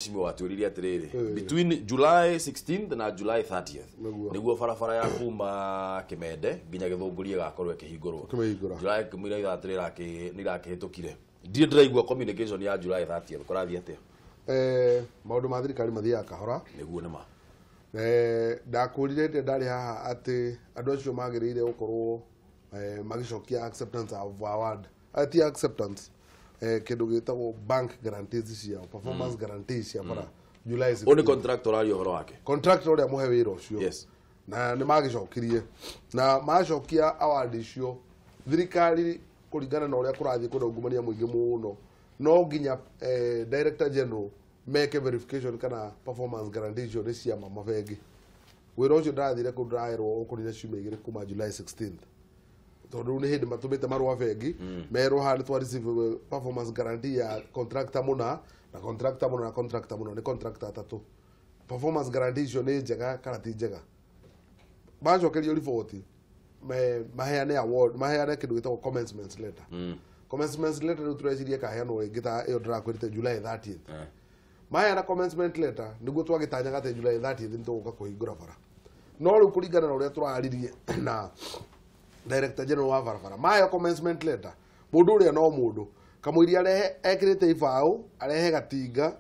Mheshimiwa watwĩrire atĩrĩrĩ, between July 16th na July 30th Nĩguo. nĩguo barabara ya kuma Kĩmende nginya Gĩthũngũri ĩgakorwo ĩkĩhingũrwo. Tũkĩmĩhingũra. July 13 nĩ irakĩhĩtũkire, ndirĩ ndĩraigua communication ya July 30th. Kũrathiĩ atĩa? Maũndũ ma thirikari mathiaga kahora. Nĩguo nĩma. Ndakwĩrire rĩrĩa ndarĩ haha atĩ andũ acio magĩrĩire gũkorwo magĩcokia acceptance of award, ti acceptance, kĩndũ gĩtagwo bank guarantees ciao, performance guarantees cia bara July Ũyũ nĩ 16. Contractor ũraria ũhoro wake? Contractor ũrĩa mũhe wĩra ũcio. Na nĩ magĩcokirie, na macokia award icio, thirikari kũringana na ũrĩa kũrathiĩ kwĩna ungumania mũingĩ mũno, no nginya director general meke verification kana performance guarantee icio nĩ cia mabengi. Wĩra ũcio ndĩrathire kũu, ndĩraerwo ũkũnina ciumia 2 kuma July 16th, tondũ rĩu nĩ hĩndĩ matũmĩte marũa bengi, merwo haha nĩ twa receive performance guarantee ya contractor mũna na contractor mũna na contractor mũna, nĩ contractor atatũ. Performance guarantee icio nĩ njega kana ti njega? Macokerio riboti, maheane award, maheane kĩndũ gĩtagwo commencement letter. Commencement letter rĩu tũreciria kaheanwo rĩngĩ ta ĩyo ndĩrakwĩrĩte July 30th. Maheana commencement letter, nĩguo twagĩtanyaga atĩ July 30th nĩ tũgũka kũhingũra bara. No rĩu kũringana na ũrĩa tũraririe na director general wa barabara, maheo commencement letter, mũndũ ũrĩa no mũndũ kamũiria arehe ekĩrĩte ibaũ, arehe gatinga,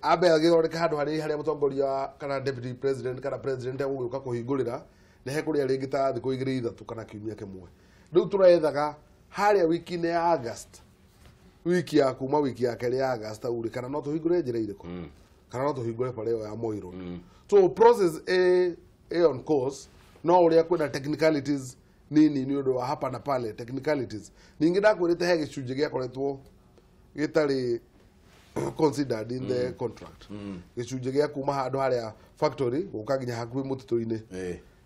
ambe agĩthondeke handũ harĩa harĩa mũtongoria kana deputy president kana president egũgĩũka kũhingũrĩra, nĩ hekũrĩa rĩngĩ ta thikũ 2, 3 kana kiumia kĩmwe. Rĩu tũrethaga harĩa wiki-inĩ ya August, wiki ya kuma wiki ya kerĩ ya August au rĩ, kana no tũhingũre njĩra irĩkũ, kana no tũhingũre bara ĩyo ya Moi Road. So process ĩ on course, no ũrĩa kwĩna technicalities nini nĩ ũndũ wa hapa na pale technicalities. Ningĩ ndakwĩrĩte he gĩcunjĩ gĩakoretwo gĩtarĩ considered in the contract, gĩcunjĩ gĩa kuma handũ harĩa factory gũka nginya hakuhĩ mũtitũ-inĩ.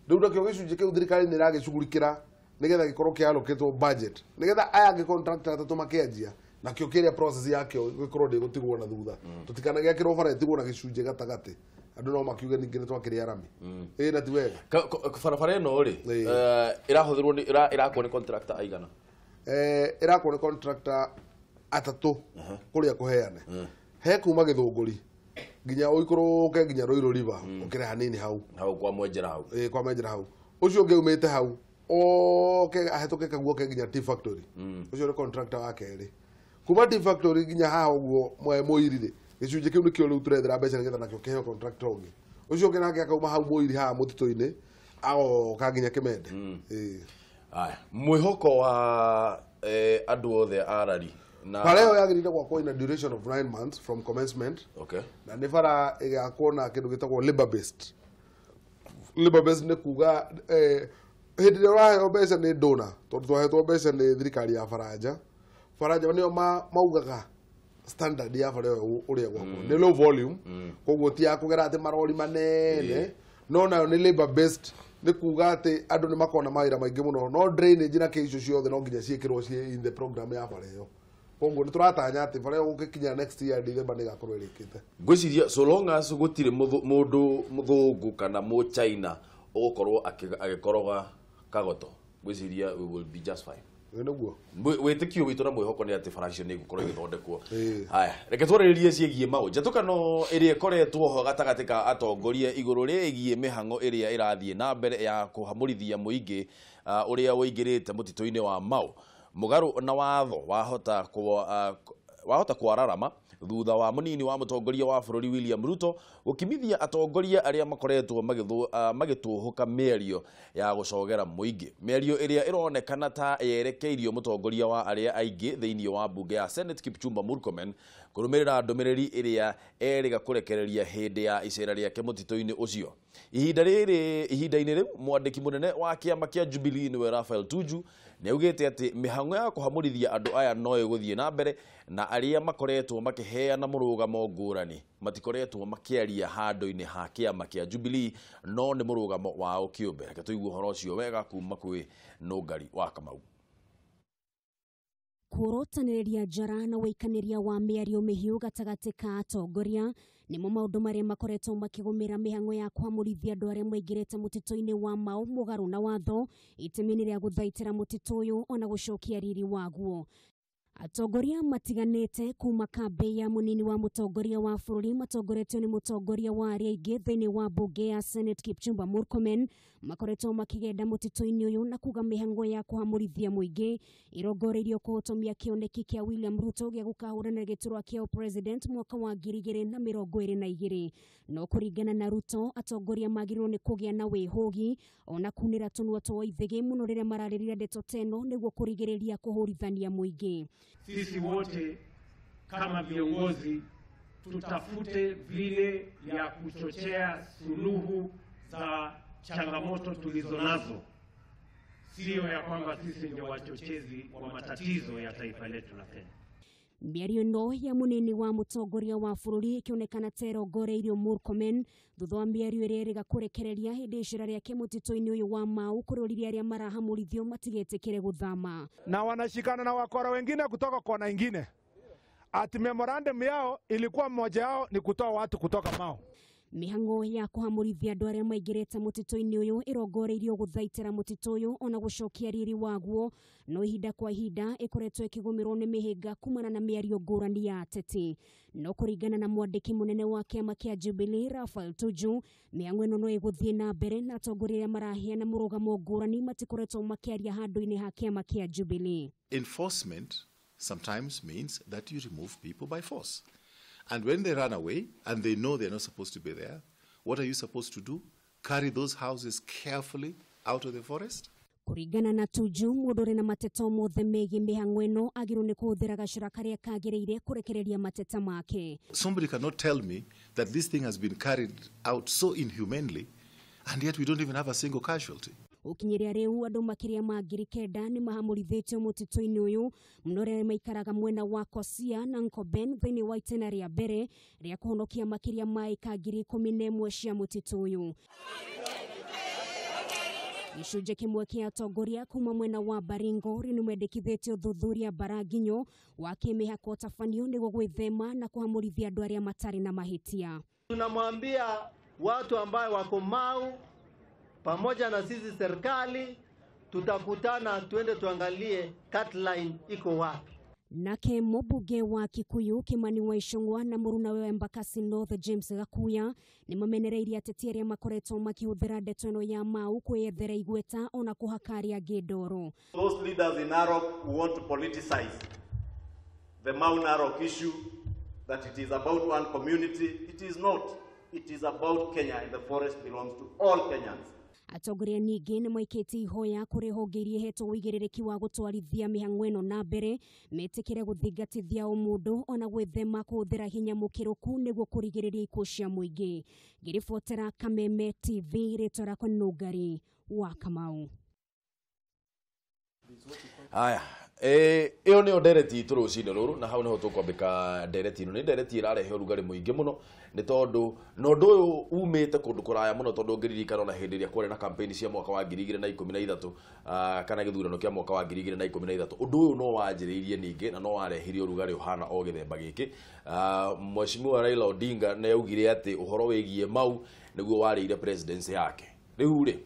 Rĩu nakĩo gĩcunjĩ kĩu thirikari nĩ ĩragĩcugurikĩra nĩgetha gĩkorwo kĩalokĩtwo budget, nĩgetha aya angĩ contractor atatũ makĩanjia nakĩo kĩrĩa process yakĩo gĩkorwo ndĩgũtigwo na thutha, tũtikanagĩakĩrwo bara ĩtigwo na gĩcunjĩ gatagatĩ, andũ no makiuge ningĩ nĩ twakĩrĩa rami. Ĩ na ti wega. Barabara ĩno rĩ, ĩrahũthĩrwo nĩ ĩrakwo nĩ contractor aigana? Ĩrakwo nĩ contractor atatũ kũrĩa kũheane. He kuma Gĩthũngũri nginya ũikũrũke nginya Ruiru River, ũkĩre hanini hau. Hau kwa mwenjera hau. Ĩ, kwa menjera hau. Ũcio ũngĩ umĩte hau oke ahĩtũke kaguo ke nginya tea factory, ũcio nĩ contractor wa kerĩ. Kuma tea factory nginya haha ũguo Mũiri rĩ, gĩcunjĩ kĩu nĩkĩo rĩu tũrethera mbeca nĩgetha nakĩo kĩheo contractor ũngĩ. Ũcio ũngĩ nake akauma hau Mũiri haha mũtitũ-inĩ agoka nginya Kĩmende. Ĩ. Aya, mwĩhoko wa andũ othe arari na Bara ĩyo yagĩrĩire gwakwo in a duration of 9 months from commencement. Na nĩ bara ĩgakwo na kĩndũ gĩtagwo labor based. Labor based nĩ kuga hĩndĩ ĩrĩa ũraheo mbeca nĩ ndũna, tondũ twahetwo mbeca nĩ thirikari ya Faranja. Faranja nĩo maugaga standard ya bara ĩyo ũrĩa gwakwo nĩ low volume, koguo ti ya kũgera atĩ marori manene, no nayo nĩ labor based, nĩ kuga atĩ andũ nĩ makona mawĩra maingĩ mũno. No drainage na kĩ icio ciothe no nginya ciĩkĩrwo ciĩ in the program ya bara ĩyo. Koguo nĩ tũratanya atĩ bara ĩyo gũgĩkinya next year December nĩ ĩgakorwo ĩrĩkĩte. Ngwĩciria so long as gũtirĩ mũndũ mũthũngũ kana mũchina ũgũkorwo agĩkoroga kagoto, ngwĩciria we will be just fine. Ĩ nĩguo. Wĩtĩkio witũ na mwĩhoko nĩ atĩ bara icio nĩ igũkorwo igĩthondekwo. Ĩĩ. Haya, reke twarĩrĩrie ciĩgiĩ mau njatũkano ĩrĩa ĩkoretwo ho gatagatĩ ka atongoria igũrũ rĩgiĩ mĩhang'o ĩrĩa ĩrathiĩ na mbere ya kũhamũrithia mũingĩ ũrĩa ũingĩrĩte mũtitũ-inĩ wa Mau mũgarũ na watho wahota kwararama thutha wa mũnini wa mũtongoria wa bũrũri William Ruto gũkimithia atongoria arĩa makoretwo magĩtũhũka mĩario ya gũcogera mũingĩ, mĩario ĩrĩa ĩronekana ta yerekeirio mũtongoria wa arĩa aingĩ thĩinĩ wa mbunge ya Senate Kipchumba Murkomen, kũrũmĩrĩra ndũmĩrĩri ĩrĩa erĩga kũrekereria hĩndĩ ya icera rĩake mũtitũ-inĩ ũcio. Ihinda rĩrĩ, ihinda-inĩ rĩu, mwandĩki mũnene wa kĩama kĩa Jubilee nĩwe Raphael Tuju nĩ augĩte atĩ mĩhang'o ya kũhamũrithia andũ aya no ĩgũthiĩ na mbere, na arĩa makoretwo makĩheana mũrũgamo ngũrani matikoretwo makĩaria handũ-inĩ ha kĩama kĩa Jubilee, no nĩ mũrũgamo wao kĩũmbe. Reke tũigue ũhoro ũcio wega kuma kwĩ Nũngari wa Kamau. Kuorotanĩrĩria njara na wĩikanĩria wa mĩario mĩhiũ gatagatĩ ka atongoria nĩmo maũndũ marĩa makoretwo makĩgũmĩra mĩhang'o ya kwamũrithia andũ arĩa maingĩrĩte mũtitũ-inĩ wa Mau mũgarũ na watho, itemi-inĩ rĩa gũthaitĩra mũtitũ ũyũ ona gũcokia riri waguo. Atongoria matiganĩte kuma kambĩ ya mũnini wa mũtongoria wa bũrũri matongoretio nĩ mũtongoria wa arĩa aingĩ thĩinĩ wa mbunge ya Senate Kipchumba Murkomen makoretwo makĩgenda mũtitũ-inĩ ũyũ na kuga mĩhang'o ya kũhamũrithia mũingĩ irongoreirio kũhotomia kĩoneki kĩa William Ruto gĩa gũkahũrana gĩturwa kĩa president mwaka wa 2022. No kũringana na Ruto, atongoria magĩrĩirwo nĩ kũgĩa na wĩhũgi ona kunĩra tũnua twa ithĩgĩ mũno rĩrĩa mararĩrĩria ndeto teno nĩguo kũrigĩrĩria kũhũrithania mũingĩ. Sisi wote kama viongozi tutafute vile ya kuchochea suluhu za changamoto tulizonazo, sio ya kwamba sisi ndio wachochezi wa matatizo ya taifa letu la Kenya. Mĩario ĩno ya mũnini wa mũtongoria wa bũrũri ĩkĩonekana ta ĩrongoreirio Murkomen thutha wa mĩario ĩrĩa ĩrĩga kũrekereria hĩndĩ icera rĩake mũtitũ-inĩ ũyũ wa Mau kũrĩ arĩa marahamũrithio matigetĩkĩre gũthama. Na wanashikana na wakora wengine kutoka kona ingine, ati memorandum yao ilikuwa mmoja yao ni kutoa watu kutoka Mau. Mĩhang'o ya kũhamũrithia andũ arĩa maingĩrĩte mũtitũ-inĩ ũyũ ĩrongoreirio gũthaitĩra mũtitũ ũyũ ona gũcokia riri waguo, no ihinda kwa ihinda ĩkoretwo ĩkĩgũmĩrwo nĩ mĩhĩnga kumana na mĩario ngũrani ya ateti. No kũringana na mwandĩki mũnene wa kĩama kĩa Jubilee Raphael Tuju, mĩhang'o ĩno no ĩgũthiĩ na mbere na atongoria arĩa maraheana mũrũgamo ngũrani matikoretwo makĩaria handũ-inĩ ha kĩama kĩa Jubilee. Enforcement sometimes means that you remove people by force. And when they run away and they know they're not supposed to be there, what are you supposed to do? Carry those houses carefully out of the forest? Kũringana na Tuju, mũndũ ũrĩ na mateto mothe megiĩ mĩhang'o ĩno agĩrĩirwo nĩ kũhũthĩra gacĩra karĩa kagĩrĩire kũrekereria mateta make. Somebody cannot tell me that this thing has been carried out so inhumanely and yet we don't even have a single casualty. Ũkinyĩria rĩu andũ makĩria ma 9,000 nĩ mahamũrithĩtio mũtitũ-inĩ ũyũ mũno arĩa maikaraga mwena wa Kosia na Nkoben thĩinĩ wa itĩna rĩa mbere rĩa kũhonokia makĩria ma ĩka 11,000 cia mũtitũ ũyũ. Gĩcunjĩ kĩmwe kĩa atongoria kuma mwena wa Baringo rĩu nĩmendekithĩtie ũthuthuria Baranginyo wa kĩmĩhaka ũtabanio nĩguo gwĩthema na kũhamũrithia andũ arĩa matarĩ na mahĩtia. Tunamwambia watu ambayo wako Mau pamoja na sisi serikali tutakutana, tuende tuangalie cut line iko wapi. Nake mũmbunge wa Kikuyu Kimani wa Ichung'wa na mũrunawe wa Embakasi North James Gakuya nĩ mamenereirie ateti arĩa makoretwo makĩhũthĩra ndeto ĩno ya Mau kwĩyethera igweta ona kũhaka arĩa angĩ ndoro. Those leaders in Narok who want to politicize the Mau Narok issue, that it is about one community, it is not. It is about Kenya and the forest belongs to all Kenyans. Atongoria ningĩ nĩ maikĩtie ihoya kũrĩ honge iria ihetwo ũigĩrĩrĩki wa gũtwarithia mĩhang'o ĩno na mbere metĩkĩre gũthingatithia ũmũndũ ona gwĩthema kũhũthĩra hinya mũkĩrũku nĩguo kũrigĩrĩria ikuũ cia mũingĩ. Ngĩribotera Kameme TV, rĩtwa rĩakwa nĩ Nũngari wa Kamau. Haya, ĩyo nĩyo ndereti itũ rũcinĩ rũrũ, na hau nĩho tũkwambĩka ndereti ĩno. Nĩ ndereti ĩrarehe ũrugarĩ mũingĩ mũno nĩ tondũ na ũndũ ũyũ umĩte kũndũ kũraya mũno, tondũ ũngĩririkana ona hĩndĩ ĩrĩa kwarĩ na campaign cia mwaka wa 2013 kana gĩthurano kĩa mwaka wa 2013, ũndũ ũyũ no wanjĩrĩirie ningĩ na no warehire ũrugarĩ ũhana o gĩthemba gĩkĩ. Mheshimiwa Raila Odinga nĩ augire atĩ ũhoro wĩgiĩ Mau nĩguo warĩire presidency yake. Rĩu rĩ,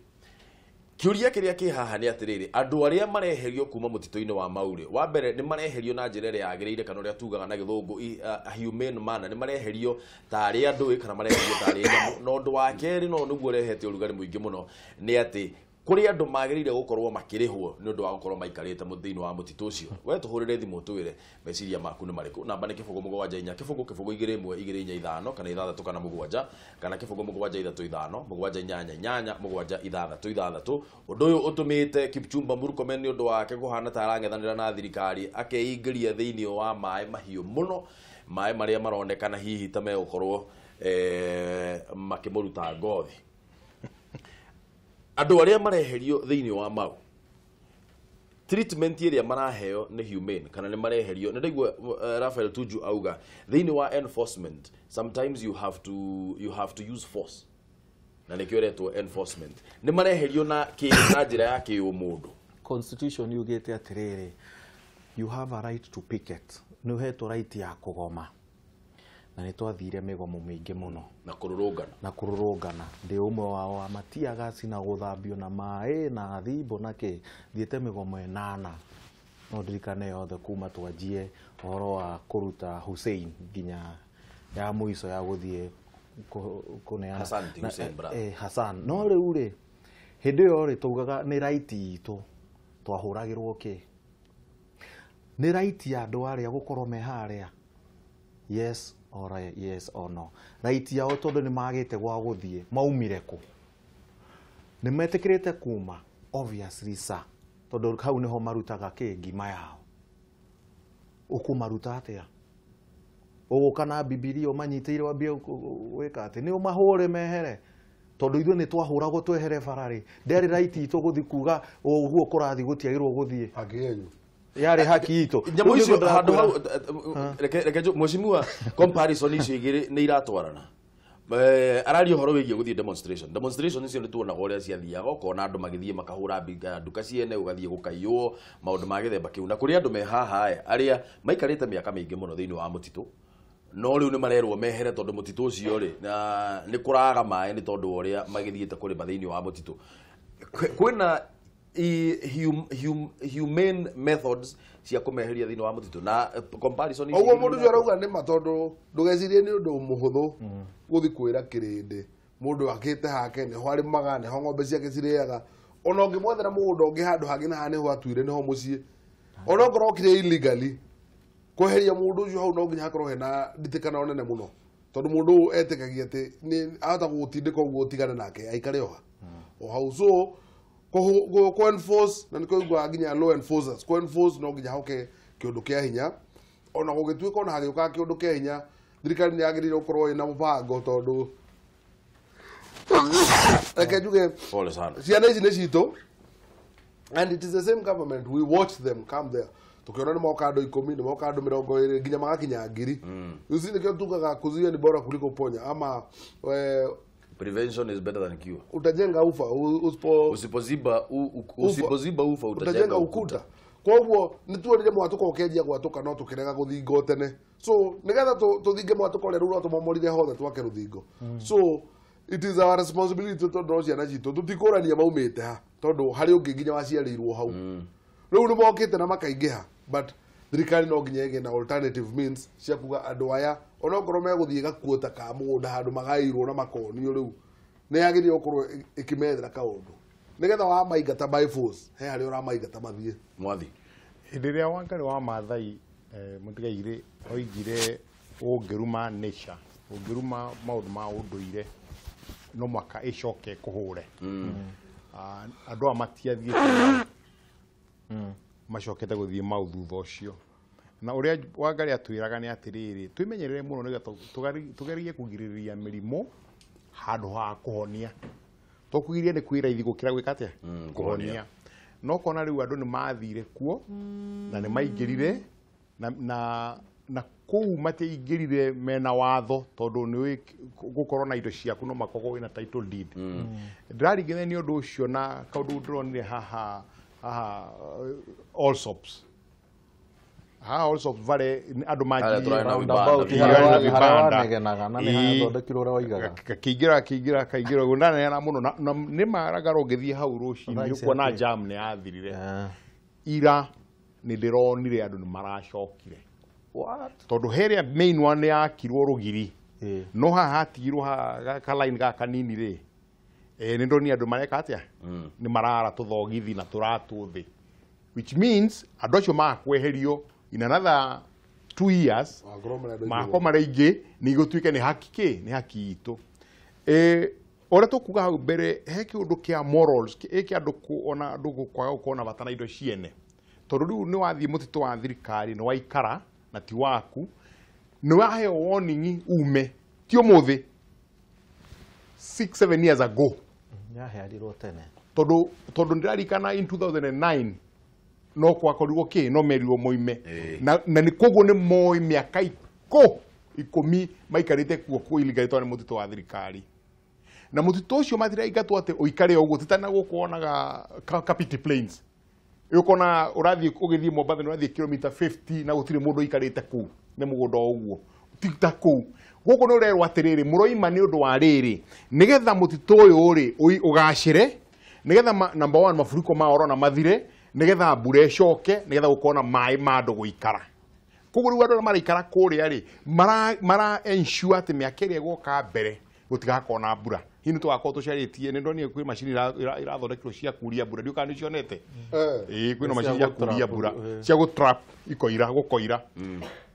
kĩũria kĩrĩa kĩ haha nĩ atĩrĩrĩ, andũ arĩa mareherio kuma mũtitũ-inĩ wa Mau rĩ, wa mbere nĩ mareherio na njĩra ĩrĩa yagĩrĩire, kana ũrĩa tugaga na gĩthũngũ humane manner, nĩ mareherio tarĩ andũ kana mareherio tarĩ nyamũ. Na ũndũ wa kerĩ no nĩguo ũrehete ũrugarĩ mũingĩ mũno nĩ atĩ kũrĩ andũ magĩrĩire gũkorwo makĩrĩhwo nĩ ũndũ wa gũkorwo maikarĩte thĩinĩ wa mũtitũ ũcio. We tũhũrĩre thimũ twĩre meciria maku nĩ marĩkũ. Namba nĩ 0 7 4 0 0 2 1 2 4 5 kana 6 kana 7 kana 0 7 3 5 7 8 8 7 6 6. Ũndũ ũyũ ũtũmĩte Kipchumba Murkomen nĩ ũndũ wake kũhana ta arang'ethanĩra na thirikari, akeingĩria thĩinĩ wa maĩ mahiũ mũno, maĩ marĩa maronekana hihi ta megũkorwo makĩmũruta ngothi. Andũ arĩa mareherio thĩinĩ wa Mau, treatment ĩrĩa maraheo nĩ humane kana nĩ mareherio? Nĩ ndaigua Raphael Tuju auga thĩinĩ wa enforcement sometimes you have to use force, na nĩkĩo ĩretwo enforcement. Nĩ mareherio na njĩra ya kĩũmũndũ. Constitution yugĩte atĩrĩrĩ, you have a right to picket, nĩ ũhetwo right ya kũgoma. Na nĩ twathire mĩgomo mĩingĩ mũno na kũrũrũngana, na kũrũrũngana. Ndĩ ũmwe wao wa matiagasi na gũthambio na maĩ na thimbo na kĩ, thiĩte mĩgomo 8 No ndirikane yothe kuma twanjie ũhoro wa kũruta Hussein nginya ya mũico ya gũthiĩ kũneana Hassan ti Hussein, brother. Hassan. No rĩu rĩ hĩndĩ ĩyo rĩ taugaga nĩ right itũ twahũragĩrwo kĩ nĩ right ya andũ arĩa gũkorwo me harĩa yes or yes or no right yao tondũ nĩ magĩte gwa gũthiĩ maumire kũ nĩ metĩkĩrĩte kuma obviously sa tondũ hau nĩho marutaga kĩ ngima yao ũkũmaruta atĩa ũgũka na Bibilia ũmanyitĩire wambie gwĩka atĩ nĩ ũmahũre mehere tondũ ithuĩ nĩ twahũragwo twehere bara-rĩ ndĩarĩ right itũ gũthiĩ kuga ũguo kũrathiĩ gũtiagĩrĩirwo gũthiĩ haki yenyu yarĩ haki itũ nyamũ icio handũ hau reke mheshimiwa comparison icio igĩrĩ nĩ iratwarana. Araria ũhoro wĩgiĩ gũthiĩ demonstration icio nĩ tuonaga ũrĩa ciathiaga ũkona andũ magĩthiĩ makahũra nduka ciene ũgathiĩ gũkaiywo maũndũ ma gĩthemba kĩu na kũrĩ andũ me haha arĩa maikarĩte mĩaka mĩingĩ mũno thĩinĩ wa mũtitũ no rĩu nĩ marerwo mehere tondũ mũtitũ ũcio rĩ na nĩ kũraga maĩ nĩ tondũ wa ũrĩa magĩthiĩte kũrĩma thĩinĩ wa mũtitũ. Kwĩna humane methods cia kũmeheria thĩinĩ wa mũtitũ na comparison ũguo mũndũ ũcio arauga nĩ ma tondũ ndũgecirie nĩ ũndũ mũhũthũ gũthiĩ kwĩra kĩrĩndĩ mũndũ akĩte hake nĩho arĩmaga nĩho ng'ombe ciake cirĩaga ona ũngĩmwethera mũgũnda ũngĩ handũ hangĩ na haha nĩho atuire nĩho mũciĩ ona okorwo okire illegally kweheria mũndũ ũcio hau no nginya hakorwo hena nditĩkano nene mũno tondũ mũndũ ũyũ etĩkagia atĩ nĩ ahota gũgũtindĩka ũguo ũtigane nake aikare oha o hau so ko enforce na nĩkĩo ũiguaga nginya law enforcers ko enforce no nginya hoke kĩũndũ kĩa hinya ona gũgĩtuĩka ona hagĩũkaga kĩũndũ kĩa hinya thirikari nĩ yagĩrĩirwo gũkorwo ĩna mũbango tondũ reke njuge pole sana ciana ici nĩ citũ and it is the same government we watch them come there tukiona nĩ moka andũ 10 nĩ moka andũ 20 nginya magakinya 1000 you see nĩkĩo tugaga kuzuia ni bora kuliko ponya ama prevention is better than cure. Utajenga ufa usipoziba ufa utajenga ukuta. Koguo nĩ tuonire mwatũka ũkĩanjia gwatũka no tũkĩrega gũthingo tene so nĩgetha tũthinge mwatũka ũrĩa rĩu no tũmomorire hothe twake rũthingo so it is our responsibility tondũ no ciana citũ tũtikũrania maumĩte ha tondũ harĩ ũngĩ nginya waciarĩirwo hau rĩu nĩ mokĩte na makaingĩha but thirikari no nginya ĩgĩe na alternative means cia kuga andũ aya onokorwo megũthiĩ gakuota ka mũgũnda handũ magaĩirwo na makonio rĩu nĩ yagĩrĩirwo gũkorwo ĩkĩmethera kaũndũ nĩgetha wamaingata by force he harĩa ũramaingata mathiĩ. Mwathi hĩndĩ ĩrĩa Wangari wa Maathai mũtigairĩ oigire ũngĩruma nature ũngĩruma maũndũ ma ũndũire no mwaka ĩcoke kũhũre andũ aya matiathiĩte macokete gũthiĩ mau thutha ũcio na ũrĩa Wangari atwĩraga nĩ atĩrĩrĩ twĩmenyerere mũno nĩgetha tũgerie kũgirĩrĩria mĩrimũ handũ ha kũhonia tũkũgiria nĩ kwĩ raithi gũkĩra gwĩka atĩa kũhonia no kona rĩu andũ nĩ mathire kuo na nĩ maingĩrire na kũu matiaingĩrire mena watho tondũ nĩ gũkorwo na indo ciaku no makorwo wĩna title deed. Ndĩraringithania ũndũ ũcio na kaũndũ ndĩronire haha haha Allsops haha Allsops vale andũ manjiĩ kaingĩra ũguo ndaneana mũno na nĩ maragara ũngĩthiĩ hau rũcinĩ ũkuona jam nĩ yathirire ira nĩ ndĩronire andũ nĩ maracokire tondũ herĩa main one yakirwo rũgiri no haha hatigirwo ka line gaka kanini rĩ nĩ ndonire andũ mareka atĩa nĩ marara tũthogithi na tũratũ thĩ which means andũ acio makweherio in another 2 years makorwo marĩ aingĩ nĩ igũtuĩke nĩ haki kĩ nĩ haki itũ. Ũrĩa tũkuga hau mbere he kĩũndũ kĩa morals kĩa andũ ona andũ kwaga gũkorwo na bata na indo ciene tondũ rĩu nĩ wathiĩ mũtitũ wa thirikari nĩ waikara na ti waku nĩ waheo warning ume ti ũmũthĩ 6-7 years ago yaheanirwo tene tondũ ndĩrarikana in 2009 no kwakorirwo kĩ no merirwo moime na nĩ koguo nĩ moĩ mĩaka 10 maikarĩte kuo kũ illegal tondũ nĩ mũtitũ wa thirikari na mũtitũ ũcio matiraingatwo atĩ ũikare ũguo ti ta na gũkũ wonaga Kapiti Plains ũkona ũrathiĩ ũgĩthiĩ Mombatha nĩ ũrathiĩ kilomita 50 na gũtirĩ mũndũ ũikarĩte kũu nĩ mũgũnda o ũguo ti ta kũu gũkũ nĩ ũrerwo atĩrĩrĩ mũroima nĩ ũndũ wa rĩrĩ nĩgetha mũtitũ ũyũ rĩ ũgacĩre nĩgetha number 1 maburiko ma orona mathire Nĩgetha mbura ĩcoke, nĩgetha gũkorwo na maĩ ma andũ gũikara. Koguo rĩu andũ arĩa maraikara kũrĩa rĩ, mara ensure atĩ mĩaka ĩrĩa ĩgũka mbere gũtigakorwo na mbura. Hihi nĩ tũgakorwo tũcarĩtie, nĩ ndonire kwĩ macini irathondekirwo cia kuria mbura, ndiũĩ kana nĩ cionete. Ĩĩ, kwĩna macini cia kuria mbura, cia gũ-trap ikoira, gũkoira.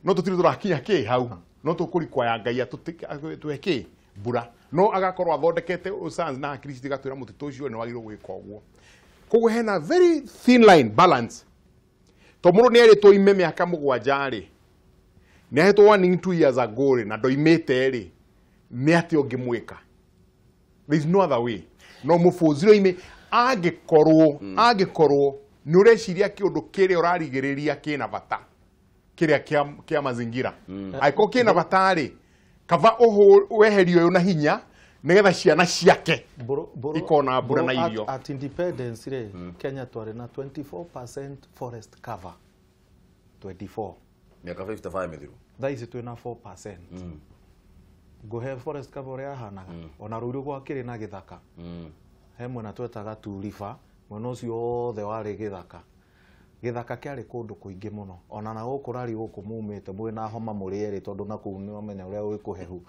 No tũtirĩ tũrakinya kĩ hau, no tũkũrikwaya Ngai atũhe kĩ mbura. No agakorwo athondekete science na hakiri citigatwĩra mũtitũ ũcio nĩ wagĩrĩirwo gwĩka ũguo. Koguo hena very thin line balance. To mũndũ nĩ erĩtwo ime mĩaka 7 rĩ, nĩ ahetwo warning 2 years ago rĩ, na ndoimĩte rĩ, nĩ atĩa ũngĩmwĩka? There is no other way. No mũbũziro ime angĩkorwo nĩ ũreciria kĩũndũ kĩrĩa ũrarigĩrĩria kĩna bata, kĩrĩa kĩa mazingira. Angĩkorwo kĩna bata rĩ, kaba weherio ũyũ na hinya nĩgetha ciana ciake ikona mbura na irio. At independence rĩ, Kenya twarĩ na 24% forest cover. 24. Mĩaka 55 mĩthiru. Thaa ici twĩna 4%. Ngũhe forest cover ũrĩa yahanaga, ona rũirũ gwakĩrĩ na gĩthaka. He mwena twetaga Turiba, mwena ũcio wothe warĩ gĩthaka. Gĩthaka kĩarĩ kũndũ kũingĩ mũno. Ona na gũkũ rari gũkũ mumĩte mwĩna homa mũrĩ erĩ tondũ na kũu nĩwamenya ũrĩa gwĩ kũhehu.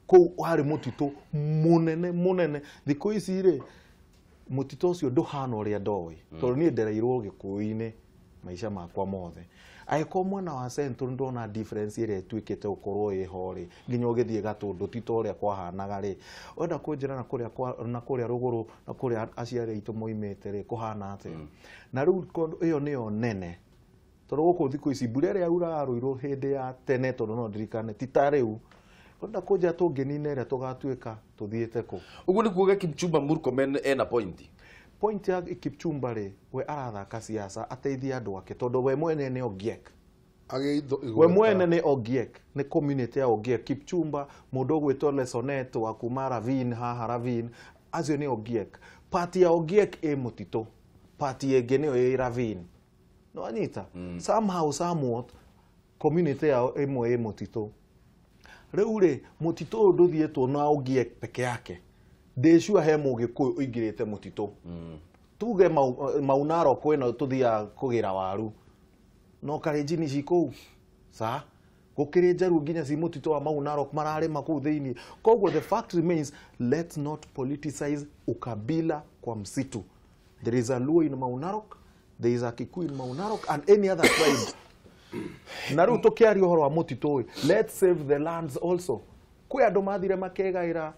Kũu warĩ mũtitũ mũnene mũnene. Thikũ ici rĩ, mũtitũ ũcio ndũhana ũrĩa ndoĩ. Tondũ niĩ ndereirwo Gĩkũyũ-inĩ maica makwa mothe. Angĩkorwo mwena wa Central ndona difference ĩrĩa ĩtuĩkĩte gũkorwo ĩho rĩ, nginya ũgĩthiĩ Gatũndũ ti ta ũrĩa kwahanaga rĩ, wenda kũnjĩra na kũrĩa rũgũrũ na kũrĩa aciari aitũ moimĩte rĩ, kũhana atĩa? Na rĩu ĩyo nĩyo nene. Tondũ gũkũ thikũ ici mbura ĩrĩa yauraga Rũirũ hĩndĩ ya tene, tondũ no ndirikane ti ta rĩu. Wenda kũnjĩra tũngĩnina ĩrĩa tũgatuĩka tũthiĩte kũ? Ũguo nĩ kuuga Kipchumba Murkomen ena point. Point ya Kipchumba rĩ, we arathaka siasa ateithie andũ ake tondũ we mwene nĩ Ogiek. We mwene nĩ Ogiek, nĩ community ya Ogiek. Kipchumba mũndũ ũgwĩtwo Lesonet wa kuma Ravine haha Ravine, acio nĩ Ogiek. Party ya Ogiek ĩ mũtitũ, party ĩngĩ nĩyo ĩ Ravine. No anyita? Somehow somewhat community yao ĩmwe ĩ mũtitũ. Rĩu rĩ, mũtitũ ũyũ ndũthiĩtwo na Ogiek peke yake. Ndĩ sure he Mũgĩkũyũ ũingĩrĩte mũtitũ. Tuge Mau Narok kwĩna tũthiaga kũgĩra waru, no Kalenjin ci kũu sa gũkĩrĩ njaruo nginya ci mũtitũ wa Mau Narok mararĩma kũu thĩinĩ. Koguo the fact remains, let's not politicize ukabila kwa msitu. There is a Luo in Mau Narok, there is a Kikuyu in Mau Narok and any other tribe. Na rĩu tũkĩaria ũhoro wa mũtitũ, let's save the lands also. Kwĩ andũ mathire makegaĩra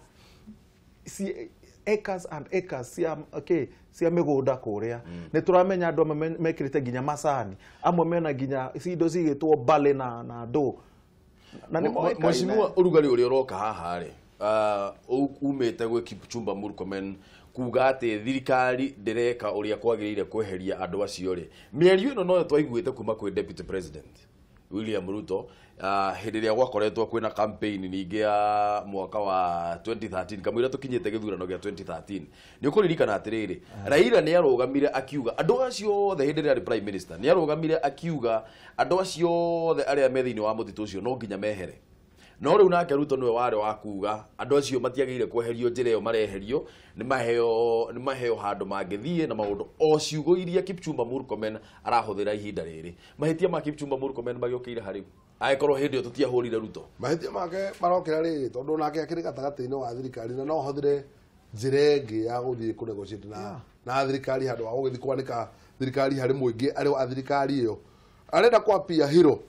acres and acres cia mĩgũnda kũrĩa. Nĩ tũramenya andũ amwe mekĩrĩte nginya macani, amwe mena nginya indo cigĩtwo mbale na ndũ. Na nĩ moĩkaine. Mheshimiwa, ũrugarĩ ũrĩa ũroka haha rĩ, umĩte gwĩ Kipchumba Murkomen kuga atĩ thirikari ndĩreka ũrĩa kwagĩrĩire kweheria andũ acio rĩ, mĩario ĩno noyo twaiguĩte kuma kwĩ Deputy President William Ruto hĩndĩ ĩrĩa gwakoretwo kwĩna campaign ningĩ ya mwaka wa 2013 kamũira tũkinyĩte gĩthurano gĩa 2013. Nĩ ũkũririkana atĩrĩrĩ, Raila nĩ arũgamire akiuga andũ acio othe hĩndĩ ĩrĩa arĩ prime minister, nĩ arũgamire akiuga andũ acio othe arĩa me thĩinĩ wa mũtitũ ũcio no nginya mehere. No rĩu nake Ruto nĩwe warĩ wa kuga andũ acio matiagĩrĩire kweherio njĩra ĩyo mareherio, nĩ maheo handũ mangĩthiĩ na maũndũ o ciugo iria Kipchumba Murkomen arahũthĩra ihinda rĩrĩ. Mahĩtia ma Kipchumba Murkomen magĩũkĩire harĩ angĩkorwo hĩndĩ ĩyo tũtiahũrire Ruto. Mahĩtia make marokĩra rĩrĩ tondũ nake akĩrĩ gatagatĩ-inĩ wa thirikari na no ahũthĩre njĩra ĩngĩ ya gũthiĩ kũ negotiate na thirikari handũ ha gũgĩthiĩ kwanĩka thirikari harĩ mũingĩ arĩ wa thirikari ĩyo. Arenda kwapia hero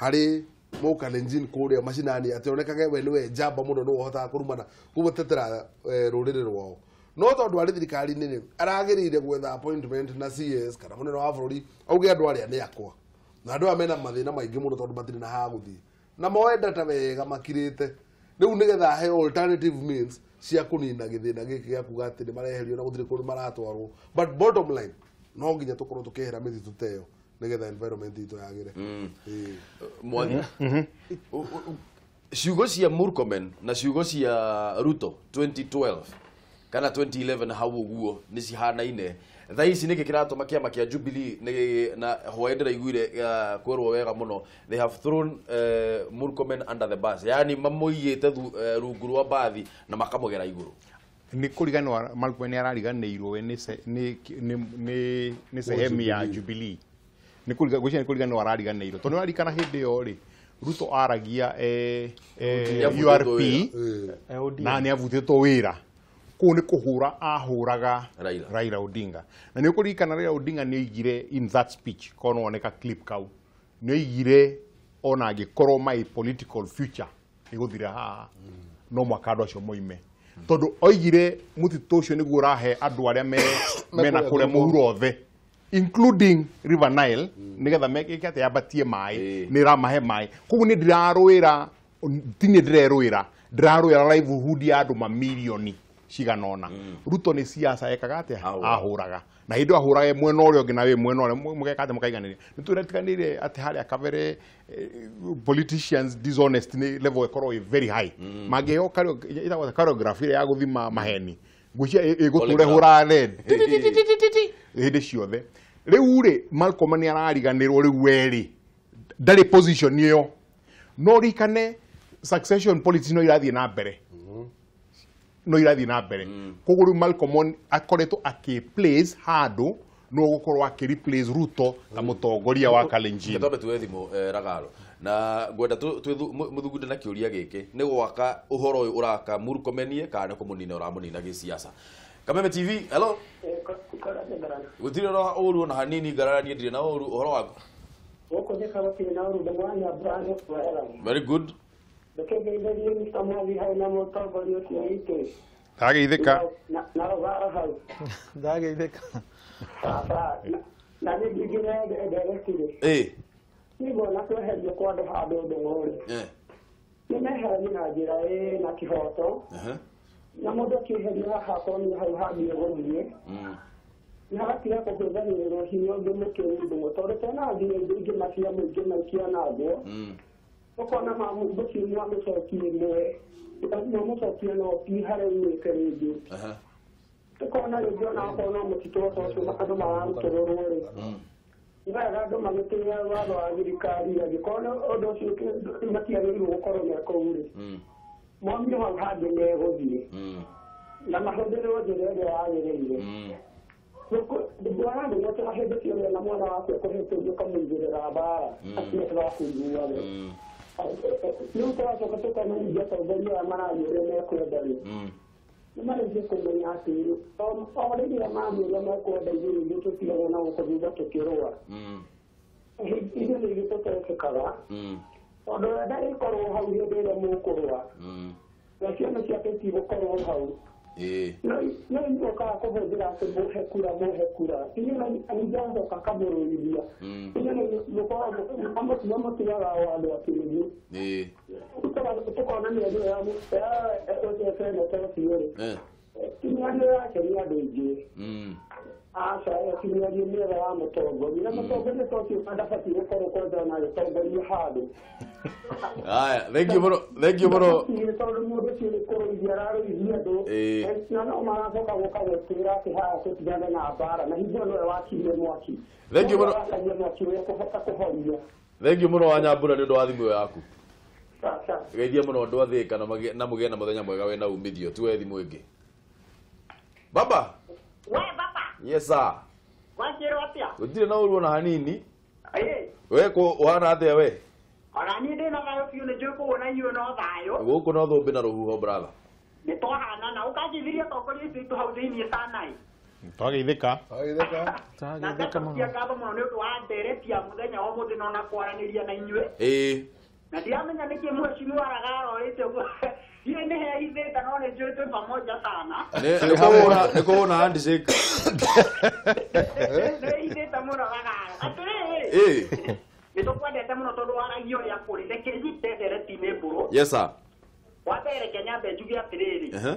harĩ Mũkalenjin kũrĩa macinani atĩ onekage we nĩwe njamba mũno nĩwe ũhotaga kũrumana kũgũtetera rũrĩrĩ rwao. No tondũ arĩ thirikari-inĩ rĩ, aragĩrĩire gwetha appointment na CS kana mũnene wa bũrũri auge andũ arĩa nĩ akwa. Na andũ aya mena mathĩna maingĩ mũno tondũ matirĩ na ha gũthiĩ. Na moe data wega makirĩte. Rĩu nĩgetha aheo alternative means cia kũnina gĩthĩna gĩkĩ gĩa kuga atĩ nĩ mareherio na gũtirĩ kũndũ maratwarwo. But bottom line, no nginya tũkorwo tũkĩehera mĩtitũ ta ĩyo nĩgetha environment itũ yagĩre. Mwathi, ciugo cia Murkomen na ciugo cia Ruto 2012 kana 2011 hau ũguo nĩ cihanaine. Thaa ici nĩkĩ kĩratũma kĩama kĩa Jubilee na hwaĩ ndĩraiguire kwĩrwo wega mũno, they have thrown Murkomen under the bus, yani mamũigĩte rungu rwa mbathi na makamũgera igũrũ. Nĩ kũriganĩrwo Malcolm nĩ arariganĩirwo nĩ sehemu ya Jubilee. Nĩ kũriganĩrwo arariganĩirwo. Tondũ nĩũraririkana hĩndĩ ĩyo rĩ, Ruto aragia URP na nĩ avutĩtwo wĩra. Kũu nĩ kũhũra ahũraga Raila Odinga. Na nĩ ũkũririkana Raila Odinga nĩ oigire in that speech, korwo no wone ka clip kau, nĩ oigire ona angĩkorwo my political future ĩgũthira haha, no mwaka andũ acio moime. Tondũ oigire mũtitũ ũcio nĩguo ũrahe andũ arĩa mena kũrĩa mũhuro othe, including River Nile, nĩgetha meke atĩ yambatie maĩ, nĩ ĩramahe maĩ. Koguo nĩ ndĩrarũĩra, ti niĩ ndĩrerũĩra, ndĩrarũĩra livelihood ya andũ mamirioni cigana ũna. Ruto nĩ siasa ekaga atĩa? Ahũraga. Na hĩndĩ ĩyo ahũraga mwena ũrĩa ũngĩ na wĩ mwena ũrĩa mũgeka atĩa mũkaiganĩria. Nĩ tũretiganĩire atĩ harĩa kabere politicians dishonest nĩ level ĩkorwo ĩ very high. Mangĩheo ĩtagwo choreography ĩrĩa ya gũthima maheni, ngwĩciria ĩgũtũra ĩhũraga red hĩndĩ ciothe. Rĩu rĩ, Malcolm nĩ arariganĩrwo rĩu werĩ, ndarĩ position ĩyo. No ririkane succession politics no irathiĩ na mbere. No irathiĩ na mbere. Koguo rĩu Malcolm akoretwo akĩ place handũ no gũkorwo akĩ replace Ruto ta mũtongoria wa Kalenjin. Twambe tuoe thimũ Ragaro. Na ngwenda mũthugunde na kĩũria gĩkĩ, nĩ gwaka ũhoro ũyũ ũraka Murkomenie kana nĩ kũmũnina ũramũnina gĩsiasa? Kameme TV, hello. Gũtirĩ na ũru ona hanini, ngararanie ndirĩ na ũru, ũhoro waku? Gũkũ nĩ gũtirĩ na ũru, ndĩmwanya Brian Kwehera. Very good. Ndũkĩngeithĩrie Mr. Mwathi hau na mũtongoria ũcio witũ. Ndageithĩka. Na Rũgara hau. Ndageithĩka. Na nĩ ndingĩre nderetire. Nĩ nguona kweherio kwa andũ handũ ndũng'ũ-rĩ. Nĩ meheranie na njĩra ĩna kĩhoto. Na mũndũ akĩeherio haha akorwo nĩ hau hangĩ egũthiĩ. Nĩ hagatiga kũhũthagĩrĩrwo hinya ũngĩ mũkĩru ndũng'ũ, tondũ tuonaga nginya indo ingĩ macia mũingĩ maikianangwo. Ũkona mũciĩ mwamũcokie ĩmwe, mwamũcokia no ti harĩa umĩte rĩngĩ. Ũkona rĩngĩ ona okorwo no mũtitũ ta ũcio andũ mararutũrũrwo rĩ, nĩ wega andũ magĩtĩĩa watho wa thirikari, angĩkorwo ũndũ ũcio matiagĩrĩirwo gũkorwo me kũu rĩ, momio hau hangĩ megũthiĩ na mahũthĩrwo njĩra ĩrĩa yagĩrĩire. Bwana ndũgũtũra hĩndĩ ciothe na mwana waku ekũhĩtĩria ũkamũigĩrĩra mbara atĩrakũiguage. Rĩu tũracoka tũkona ningĩ atongoria aya mararia ũrĩa mekwenda rĩ, nĩ marĩkie kũmenya atĩ o rĩrĩa maria ũrĩa mekwenda ithuĩ ningĩ tũtigagwo na gũkũ thutha tũkĩrũa. Ithuĩ nĩ ithuĩ tũtetĩkaga, tondũ we ndarĩkorwo hau hĩndĩ ĩrĩa mũkũrũa, na ciana ciake itigũkorwo hau. No inyuĩ ũkaga kũhũthĩra atĩ mũhe kura mũhe kura, inyuĩ ningĩ agacoka akamũrũithia. Inyuĩ nĩ mũtigaga o andũ akĩrĩgu. Tũkona mĩario ya ũcio seneta ũcio rĩ, ti mĩario yake nĩ andũ aingĩ. Aca, ĩyo ti mĩario mĩega ya mũtongoria. Na mũtongoria ta ũcio ndabatiĩ gũkorwo kwanja ona agĩtongoria handũ. Haya, thank you mũno, thank you mũno. Tondũ mũndũ ũcio nĩ kũrũithia ararũithia andũ, na no maracoka gũka gwĩtĩra atĩ haha tũtigane na mbara, na hingo nĩwe wakirie mwaki. Thank you mũno. Wakagia mwaki ũrĩa ũkũhota kũhoria. Thank you mũno Wanyambura nĩ ũndũ wa thimũ ĩyo yaku. Geithia mũno andũ a Thĩka na mũgĩe na mũthenya mwega wĩna umithio. Tuoe thimũ ĩngĩ. Baba. We baba. Yes sir. Wakĩrwo atĩa? Gũtirĩ na ũru ona hanini. We kũ ũhana atĩa we? Ona niĩ ndĩna thayũ biũ, nĩ njũĩ kũu na inyuĩ no thayũ. Gũkũ no thũmbĩ na rũhuho brother. Nĩ twahanana, ũkanjithirie atongoria aitũ aitũ hau thĩiniĩ sana ĩ. Twageithĩka. Na ngacokia ngatho mũno nĩ ũndũ wa ndereti ya mũthenya wa ũmũthĩ na ona kwaranĩria na inyuĩ. Na ndiramenya nĩkĩ mheshimiwa Ragaro orĩte ũguo. Ndiũĩ nĩ hehithĩte no nĩ njũĩ twĩ pamoja sana. Nĩ kũhũna handshake. Nĩ hehithĩte mũno Ragaro. Atĩrĩrĩ. Nĩ tũkwendete mũno tondũ waragia ũrĩa kũrĩ. Reke nyite ndereti-inĩ mbũrũ. Yes sir. Wa mbere reke nyambe njuge atĩrĩrĩ.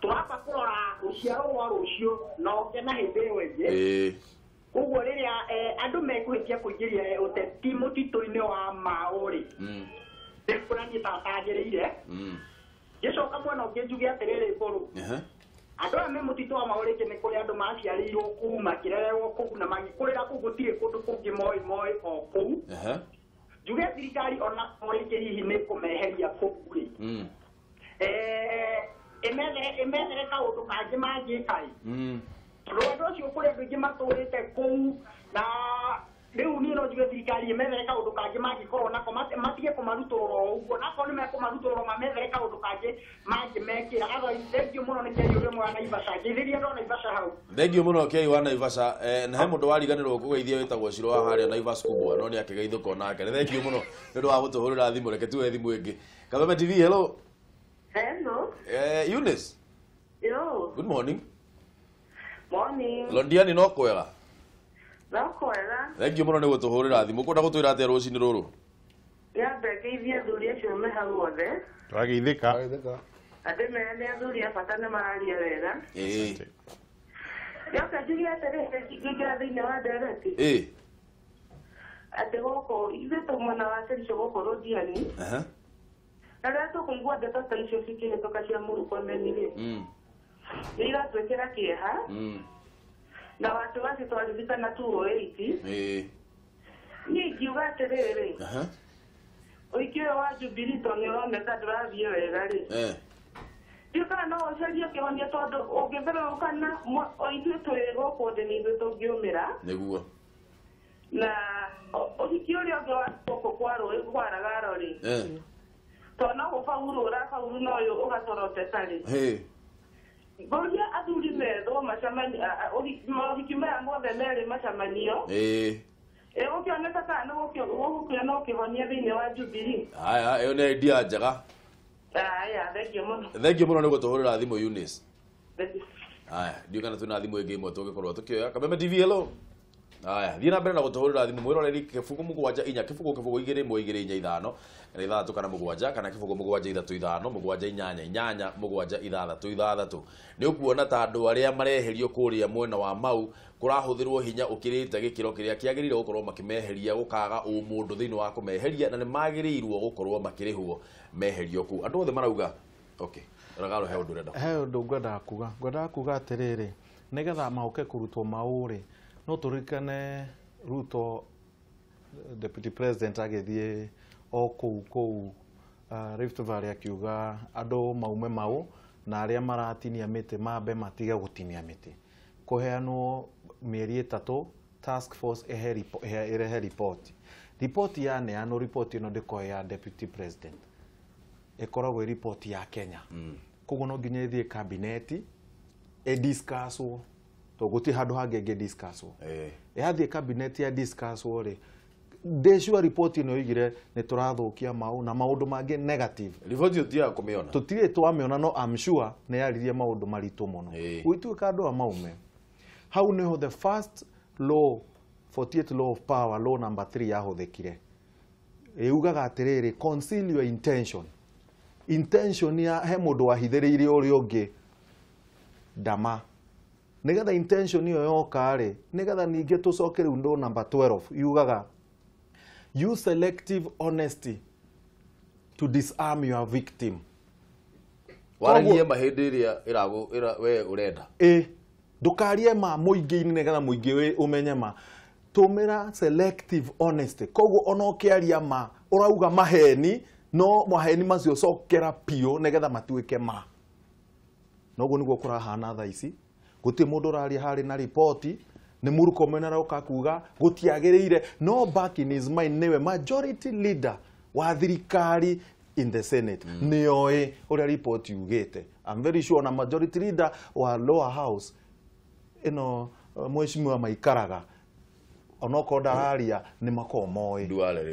Tũramba kũrora rũciaro rwa rũciũ na ũke na hĩndĩ ĩyo ĩngĩ. Koguo rĩrĩa andũ mekũhĩtia kũingĩria ũteti mũtitũ-inĩ wa Mau rĩ, nĩ ta atagĩrĩire. Ngĩcoka mwena ũngĩ njuge atĩrĩrĩ mbũrũ. Andũ aya me mũtitũ wa Mau rĩngĩ nĩ kũrĩ andũ maciarĩirwo kũu, makĩrererwo kũu na magĩkũrĩra kũu, gũtirĩ kũndũ kũngĩ moĩ moĩ o kũu. Njuge thirikari ona rĩngĩ hihi nĩ kũmeheria kũu rĩ, ĩmethere kaũndũ kangĩ mangĩka ĩ. Tondũ andũ acio kũrĩ andũ aingĩ matũrĩte kũu na rĩu niĩ no njuge thirikari ĩmethere kaũndũ kangĩ mangĩkorwo nako matige kũmarutũrũra o ũguo, nakorwo nĩ mekũmarutũrũra mamethere kaũndũ kangĩ mangĩmekĩra. Otherwise thengiũ mũno nĩ Kĩai ũrĩa wa Naivasha, ngeithĩria andũ a Naivasha hau. Thengiũ mũno Kĩai wa Naivasha. Na he mũndũ wariganĩrwo kũgeithia wĩtagwo Ciro wa harĩa Naivas kubwa, no nĩ akĩgeithũka onake. Nĩ thengiũ mũno nĩ ũndũ wa gũtũhũrĩra thimũ. Reke tuoe thimũ ĩngĩ. Kameme TV, hello. Hello. Eunice. Yo. Good morning. Morning. Londiani no kwega? No kwega. Thengiũ mũno nĩ gũtũhũrĩra thimũ. Ũkwenda gũtwĩra atĩa rũcinĩ rũrũ? Nyambe ngeithie athuri acio me hau othe. Twageithĩka. Andũ maya nĩ athuri a bata nĩ mararia wega. Ĩĩ. Njoke njuge atĩrĩrĩ, ngĩingĩra thĩinĩ wa ndereti. Ĩĩ. Atĩ gũkũ ithuĩ twĩ mwena wa Kericho gũkũ Londiani. Na rĩrĩa tũkũigua ndeto ta icio cikĩhĩtũka cia Murkomen rĩ, nĩ iratwĩkĩra kĩeha. Na watu wacio twaririkana 2008. Ĩĩ. Niĩ ingiuga atĩrĩrĩ, ũikia ũyũ wa Jubilee tondũ nĩ ũroneka ndũrathiĩ wega rĩ, ndiũĩ kana no ũcarie kĩhonia tondũ ũngĩtherũkana o ithuĩ twĩ gũkũ thĩ nĩ ithuĩ tũngĩũmĩra. Nĩguo. Na ũhiki ũrĩa ũngĩ wa gũkũ kwa rũĩ kwa Ragaro rĩ, tondũ no gũbauru ũrabauru na ũyũ ũgatoroteka rĩ, ngũria athuri methwo macemanio, mohiki maya mothe merĩ macemanio. Ĩgũkĩoneka kana nĩ gũkĩona ũkĩhonia thĩinĩ wa Jubilee. Haya, ĩyo nĩ idea njega. Haya, thengiũ mũno. Thengiũ mũno nĩ gũtũhũrĩra thimũ Eunice. Haya, ndiũĩ kana twĩna thimũ ĩngĩ ĩmwe tũngĩkorwo tũkĩoya. Kameme TV, hello. Haya, thiĩ na mbere na gũtũhũrĩra thimũ mwĩroreri 0 7 4 0 0 2 1 2 4 5 kana 6 kana 7 kana 0 7 3 5 7 8 8 7 6 6. Nĩ ũkuona ta andũ arĩa mareherio kũrĩa mwena wa Mau kũrahũthĩrwo hinya ũkĩrĩte gĩkĩro kĩrĩa kĩagĩrĩire gũkorwo makĩmeheria, gũkaga ũmũndũ thĩinĩ wa kũmeheria, na nĩ magĩrĩirwo gũkorwo makĩrĩhwo meherio kũu. Andũ othe marauga okay. Ragaro, he ũndũ ũrenda. He ũndũ ngwendaga kuga. Ngwendaga kuga atĩrĩrĩ, nĩgetha maũke kũrutwo Mau rĩ, no tũririkane Ruto deputy president agĩthiĩ o kũu Rift Valley akiuga andũ maume Mau na arĩa maratinia mĩtĩ mambe matige gũtinia mĩtĩ. Kũheanwo mĩeri 3 task force ĩrehe ripoti. Ripoti yaneanwo, ripoti ĩno ndĩkoragwo ya deputy president, ĩkoragwo ĩ ripoti ya Kenya. Koguo no nginya ĩthiĩ kabineti ĩdiscusswo, tondũ gũtirĩ handũ hangĩ ĩngĩdiscusswo. Yathiĩ kabineti ya discusswo rĩ, ndĩ sure ripoti ĩno yoigire nĩ tũrathũkia Mau na maũndũ mangĩ negative. Riboti ĩyo tũtiaga kũmĩona. Tũtirĩ twamĩona, no I'm sure nĩ yaririe maũndũ maritũ mũno. Gũgĩtuĩka andũ a maume. Hau nĩho the first law, 48 law of power, law number 3 yahũthĩkire. Ĩugaga atĩrĩrĩ, conceal your intention. Intention ya he mũndũ wahithĩrĩirie ũrĩa ũngĩ ndama. Nĩgetha intention ĩyo yoka rĩ, nĩgetha ningĩ tũcoke rĩu law number 12 yugaga use selective honesty to disarm your victim. Waragie ma hĩndĩ ĩrĩa we ũrenda. Ĩ, ndũkarie ma mũingĩ-inĩ nĩgetha mũingĩ ũmenye ma. Tũmĩra selective honesty. Koguo ona ũkĩaria ma, ũrauga maheni, no maheni macio cokera piũ nĩgetha matuĩke ma. Noguo nĩguo kũrahana thaa ici. Gũtirĩ mũndũ ũraria harĩ na ripoti, nĩ Murkomen aroka kuga gũtiagĩrĩire, no back in his mind nĩwe majority leader wa thirikari in the Senate. Nĩoĩ ũrĩa ripoti yugĩte. I'm very sure na majority leader wa lower house ĩno mheshimiwa maikaraga onokorwo ndararia nĩ makoragwo moĩ.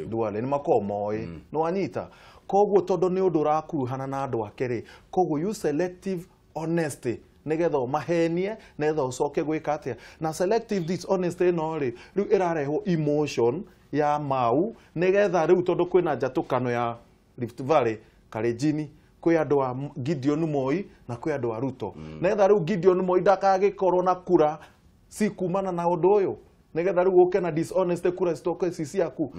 Duale nĩ makoragwo moĩ. Nĩ wanyita. Koguo tondũ nĩ ũndũ ũrakuruhana na andũ ake rĩ, koguo use selective honesty nĩgetha ũmahenie, nĩgetha ũcoke gwĩka atĩa. Na selective dishonesty ĩno rĩ, rĩu ĩrarehwo emotion ya Mau nĩgetha rĩu tondũ kwĩna njatũkano ya Rift Valley, Kalenjin, kwĩ andũ a Gideon Moi na kwĩ andũ a Ruto. Nĩgetha rĩu Gideon Moi ndakagĩkorwo na kura cikumana na ũndũ ũyũ, nĩgetha rĩu ũke na dishonesty kura citoke ci ciaku.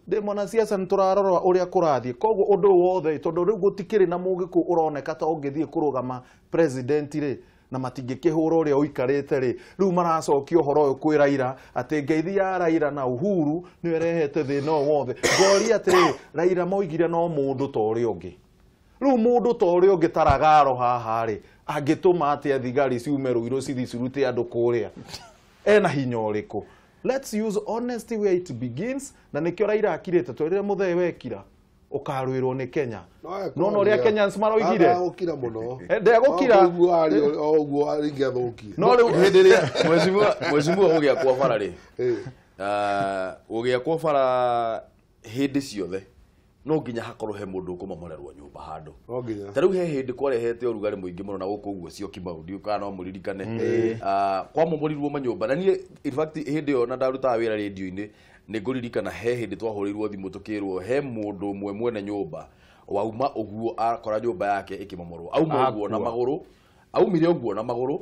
Ndĩ mwanasiasa nĩ tũrarora ũrĩa kũrathiĩ. Koguo ũndũ ũyũ wothe tondũ rĩu gũtikĩrĩ na mũgĩkũ ũroneka ta ũngĩthiĩ kũrũgama president rĩ, na matingĩkĩhũra ũrĩa ũikarĩte rĩ, rĩu maracokia ũhoro ũyũ kwĩ Raila atĩ ngeithi ya Raila na Uhuru nĩyo ĩrehete thĩna ũyũ wothe. Ngoria atĩrĩrĩ, Raila moigire no mũndũ ta ũrĩa ũngĩ. Rĩu mũndũ ta ũrĩa ũngĩ taragaro haha rĩ, angĩtũma atĩa thigari ciume Ruiru cithi cirute andũ kũrĩa? Ena hinya ũrĩkũ? Let's use honesty where it begins. Na nĩkĩo Raila akirĩte twerire mũthee wekira ũkarwĩrwo nĩ Kenya. No no ũrĩa Kenyans maroigire. Agũkira mũno. Ndegũkira. Ũguo aringĩathũkie. No rĩu hĩndĩ ĩrĩa mheshimiwa gũgĩakwo bara rĩ, gũgĩakwo bara hĩndĩ ciothe no nginya hakorwo he mũndũ ũkũmomorerwo nyũmba handũ. Ta rĩu he hĩndĩ kwarehete ũrugarĩ mũingĩ mũno na gũkũ ũguo Syokimau, ndiũĩ kana no mũririkane. Kwamomorirwo manyũmba na niĩ in fact hĩndĩ ĩyo na ndarutaga wĩra rĩndiũ-inĩ nĩ ngũririkana he hĩndĩ twahũrĩirwo thimũ tũkĩrwo he mũndũ ũmwe mwene nyũmba wauma ũguo akora nyũmba yake ĩkĩmomorwo. Auma ũguo na magũrũ, aumire ũguo na magũrũ,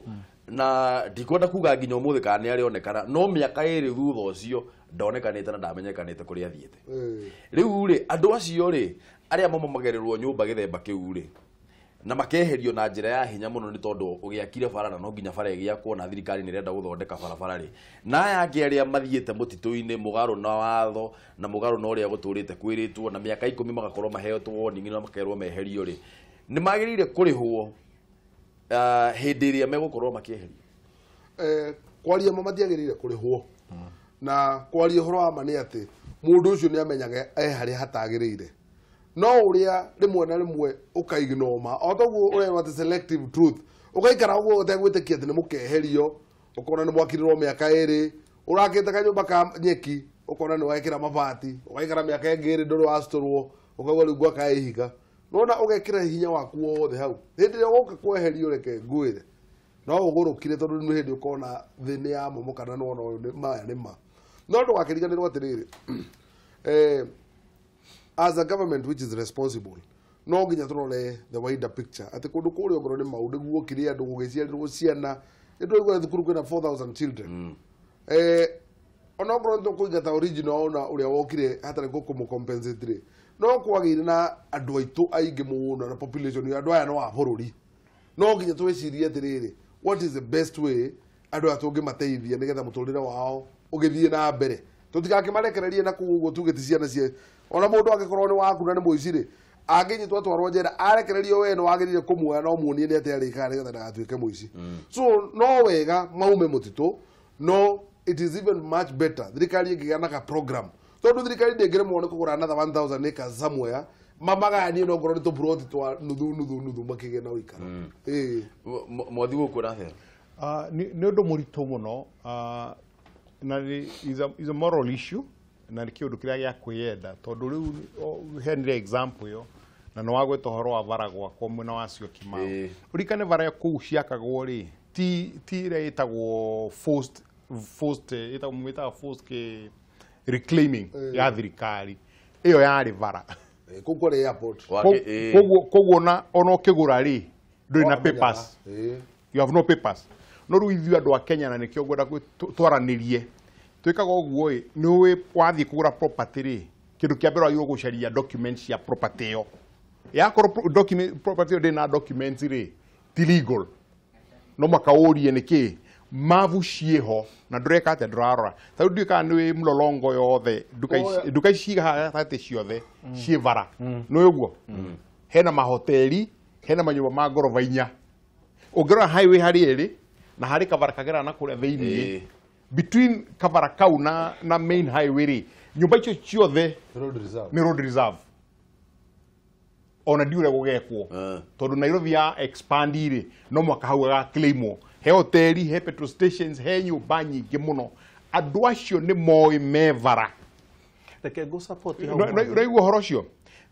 na ndikwenda kuga nginya ũmũthĩ kana nĩ arĩonekana, no mĩaka ĩrĩ thutha ũcio ndonekanĩte na ndamenyekanĩte kũrĩa athiĩte. Rĩu rĩ, andũ acio rĩ, arĩa mamomagĩrĩrwo nyũmba gĩthemba kĩu rĩ, na makeherio na njĩra ya hinya mũno nĩ tondũ ũgĩakire bara na no nginya bara ĩgĩakwo na thirikari nĩ ĩrenda gũthondeka barabara rĩ, na aya angĩ arĩa mathiĩte mũtitũ-inĩ mũgarũ na watho na mũgarũ na ũrĩa gũtũrĩte kwĩrĩtwo na mĩaka 10 magakorwo maheetwo warning na makerwo meherio rĩ, nĩ magĩrĩire kũrĩhwo hĩndĩ ĩrĩa megũkorwo makĩeherio? Kwaria ma matiagĩrĩire kũrĩhwo. Na kwaria ũhoro wa ma nĩ atĩ mũndũ ũcio nĩ amenyaga e harĩa hatagĩrĩire. No ũrĩa rĩmwe na rĩmwe ũkaignore ma, o toguo ũrerwo atĩ selective truth, ũgaikara ũguo ũtegwĩtĩkia atĩ nĩ mũkeherio, ũkona nĩ mwakirĩrwo mĩaka 2, ũrakĩte kanyũmba ka nyeki, ũkona nĩ wekĩra mabati, ũgaikara mĩaka ĩngĩ 2 ndũrĩ wacitũrwo, ũkaigua rĩu ngwaka ihiga. Nona ũgekĩra hinya waku wothe hau. Hĩndĩ ĩrĩa ũgoka kweherio reke ngwĩre, no ũgũrũkire tondũ nĩ hĩndĩ ũkona thĩ nĩ ya momoka na nĩwona ũyũ nĩ maya nĩ ma. No ndũgakĩriganĩrwo atĩrĩrĩ, as a government which is responsible, no nginya tũrore the wider picture atĩ kũndũ kũrĩa ongorwo nĩ mau nĩguo kĩrĩa andũ gũgĩciarĩrwo ciana, nĩ tũraigua thukuru kwĩna 4000 children. Onokorwo nĩ tũkũingata original ona ũrĩa wokire hatarĩ kũmũ-compensate rĩ, no kwagĩire na andũ aitũ aingĩ mũno na population ya andũ aya no a bũrũri. No nginya twĩcirie atĩrĩrĩ, what is the best way andũ aya tũngĩmateithia nĩgetha mũtũrĩre wao ũgĩthiĩ na mbere. Tũtigakĩmarekererie na kũu ũguo tuge ti ciana cia, ona mũndũ angĩkorwo nĩ waku na nĩ mũici rĩ, angĩnyitwo atwarwo njera arekererio we nĩ wagĩrĩire kũmuoya no muonie nĩ atĩa arĩkaga nĩgetha ndagatuĩke mũici. So no wega maume mũtitũ, no it is even much better thirikari ĩngĩgĩa na ka program, tondũ thirikari ndĩngĩremwo nĩ kũgũra another 1000 acres somewhere mamagayanie no ngorwo nĩ tũburoti twa nuthu nuthu nuthu makĩgĩe na ũikaro. Mwathi gũkũ ũrathera? Nĩ ũndũ mũritũ mũno, na is a moral issue, na nĩ kĩũndũ kĩrĩa gĩa kwĩyenda, tondũ rĩu henire example ĩyo na nĩ wagweta ũhoro wa bara gwakwo mwena wa Syokimau. Ũririkane bara kũu ciakagwo rĩ, ti ĩrĩa ĩtagwo forced ĩtagwo forced reclaiming ya thirikari, ĩyo yarĩ bara kũu kwarĩ airport. Koguo ona ũkĩgũra rĩ, ndũrĩ na papers, you have no papers. No rĩu ithuĩ andũ a Kenya na nĩkĩo ngwenda twaranĩrie, twĩkaga ũguo ĩ, nĩ ũĩ wathiĩ kũgũra property rĩ, kĩndũ kĩa mbere wagĩrĩirwo gũcaria documents cia property ĩyo. Yakorwo document property ĩyo ndĩrĩ na documents rĩ, ti legal. No mũhaka ũrie nĩkĩ mabu ciĩho na ndũreka atĩa, ndũrarora. Ta rĩu ndiũĩ kana nĩ mlolongo yothe, nduka ici ciĩ gatagatĩ ciothe ciĩ bara, nĩ ũguo hena mahoteli, hena manyũmba ma ngoroba 4. Ũngĩrora highway harĩ ĩrĩ na harĩ kabara kagera na kũrĩa thĩiniĩ, between kabara kau na main highway rĩ, nyũmba icio ciothe nĩ road reserve. Ona ndiũĩ ũrĩa gũgekwo, tondũ Nairobi ya expand rĩ, no mũhaka hau gagaclaimwo. He hoteli, he petrol stations, he nyũmba nyingĩ mũno. Andũ acio nĩ moĩ me bara. Reke ngũ support hau. Ũraigua ũhoro ũcio?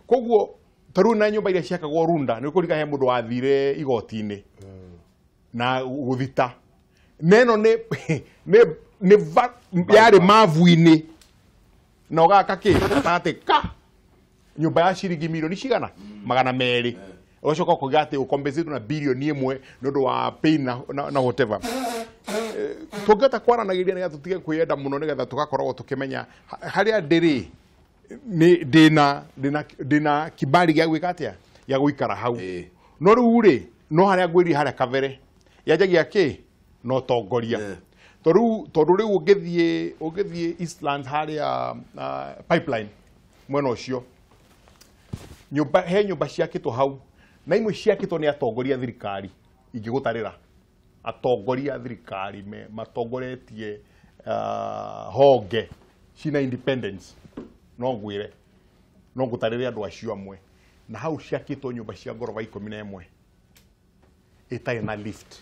Koguo ta rĩu na nyũmba iria ciakagwo Runda, nĩ ũkũririkana he mũndũ wathire igoti-inĩ na gũthita. Neno nĩ yarĩ mabu-inĩ na ũgaka kĩ gatagatĩ ka nyũmba ya ciringi milioni cigana 200, ũgacoka ũkauga atĩ ũcompensate na bilioni 1 nĩ ũndũ wa pain na whatever. Tũngĩhota kwaranagĩria nĩgetha tũtige kwĩyenda mũno, nĩgetha tũgakoragwo tũkĩmenya harĩa ndĩrĩ, ndĩna kibali gĩa gwĩka atĩa, gĩa gũikara hau. No rĩu rĩ, no harĩa ngwĩrire harĩa kabere yanjagia kĩ no tongoria. Tondũ rĩu ũngĩthiĩ Eastlands harĩa pipeline mwena ũcio, he nyũmba ciakĩtwo hau Na imwe ciakĩtwo nĩ atongoria thirikari ingĩgũtarĩra. Atongoria thirikari matongoretie honge cina independence no ngwĩre no ngũtarĩre andũ acio amwe. Na hau ciakĩtwo nyũmba cia ngoroba 11 ĩtarĩ na lift.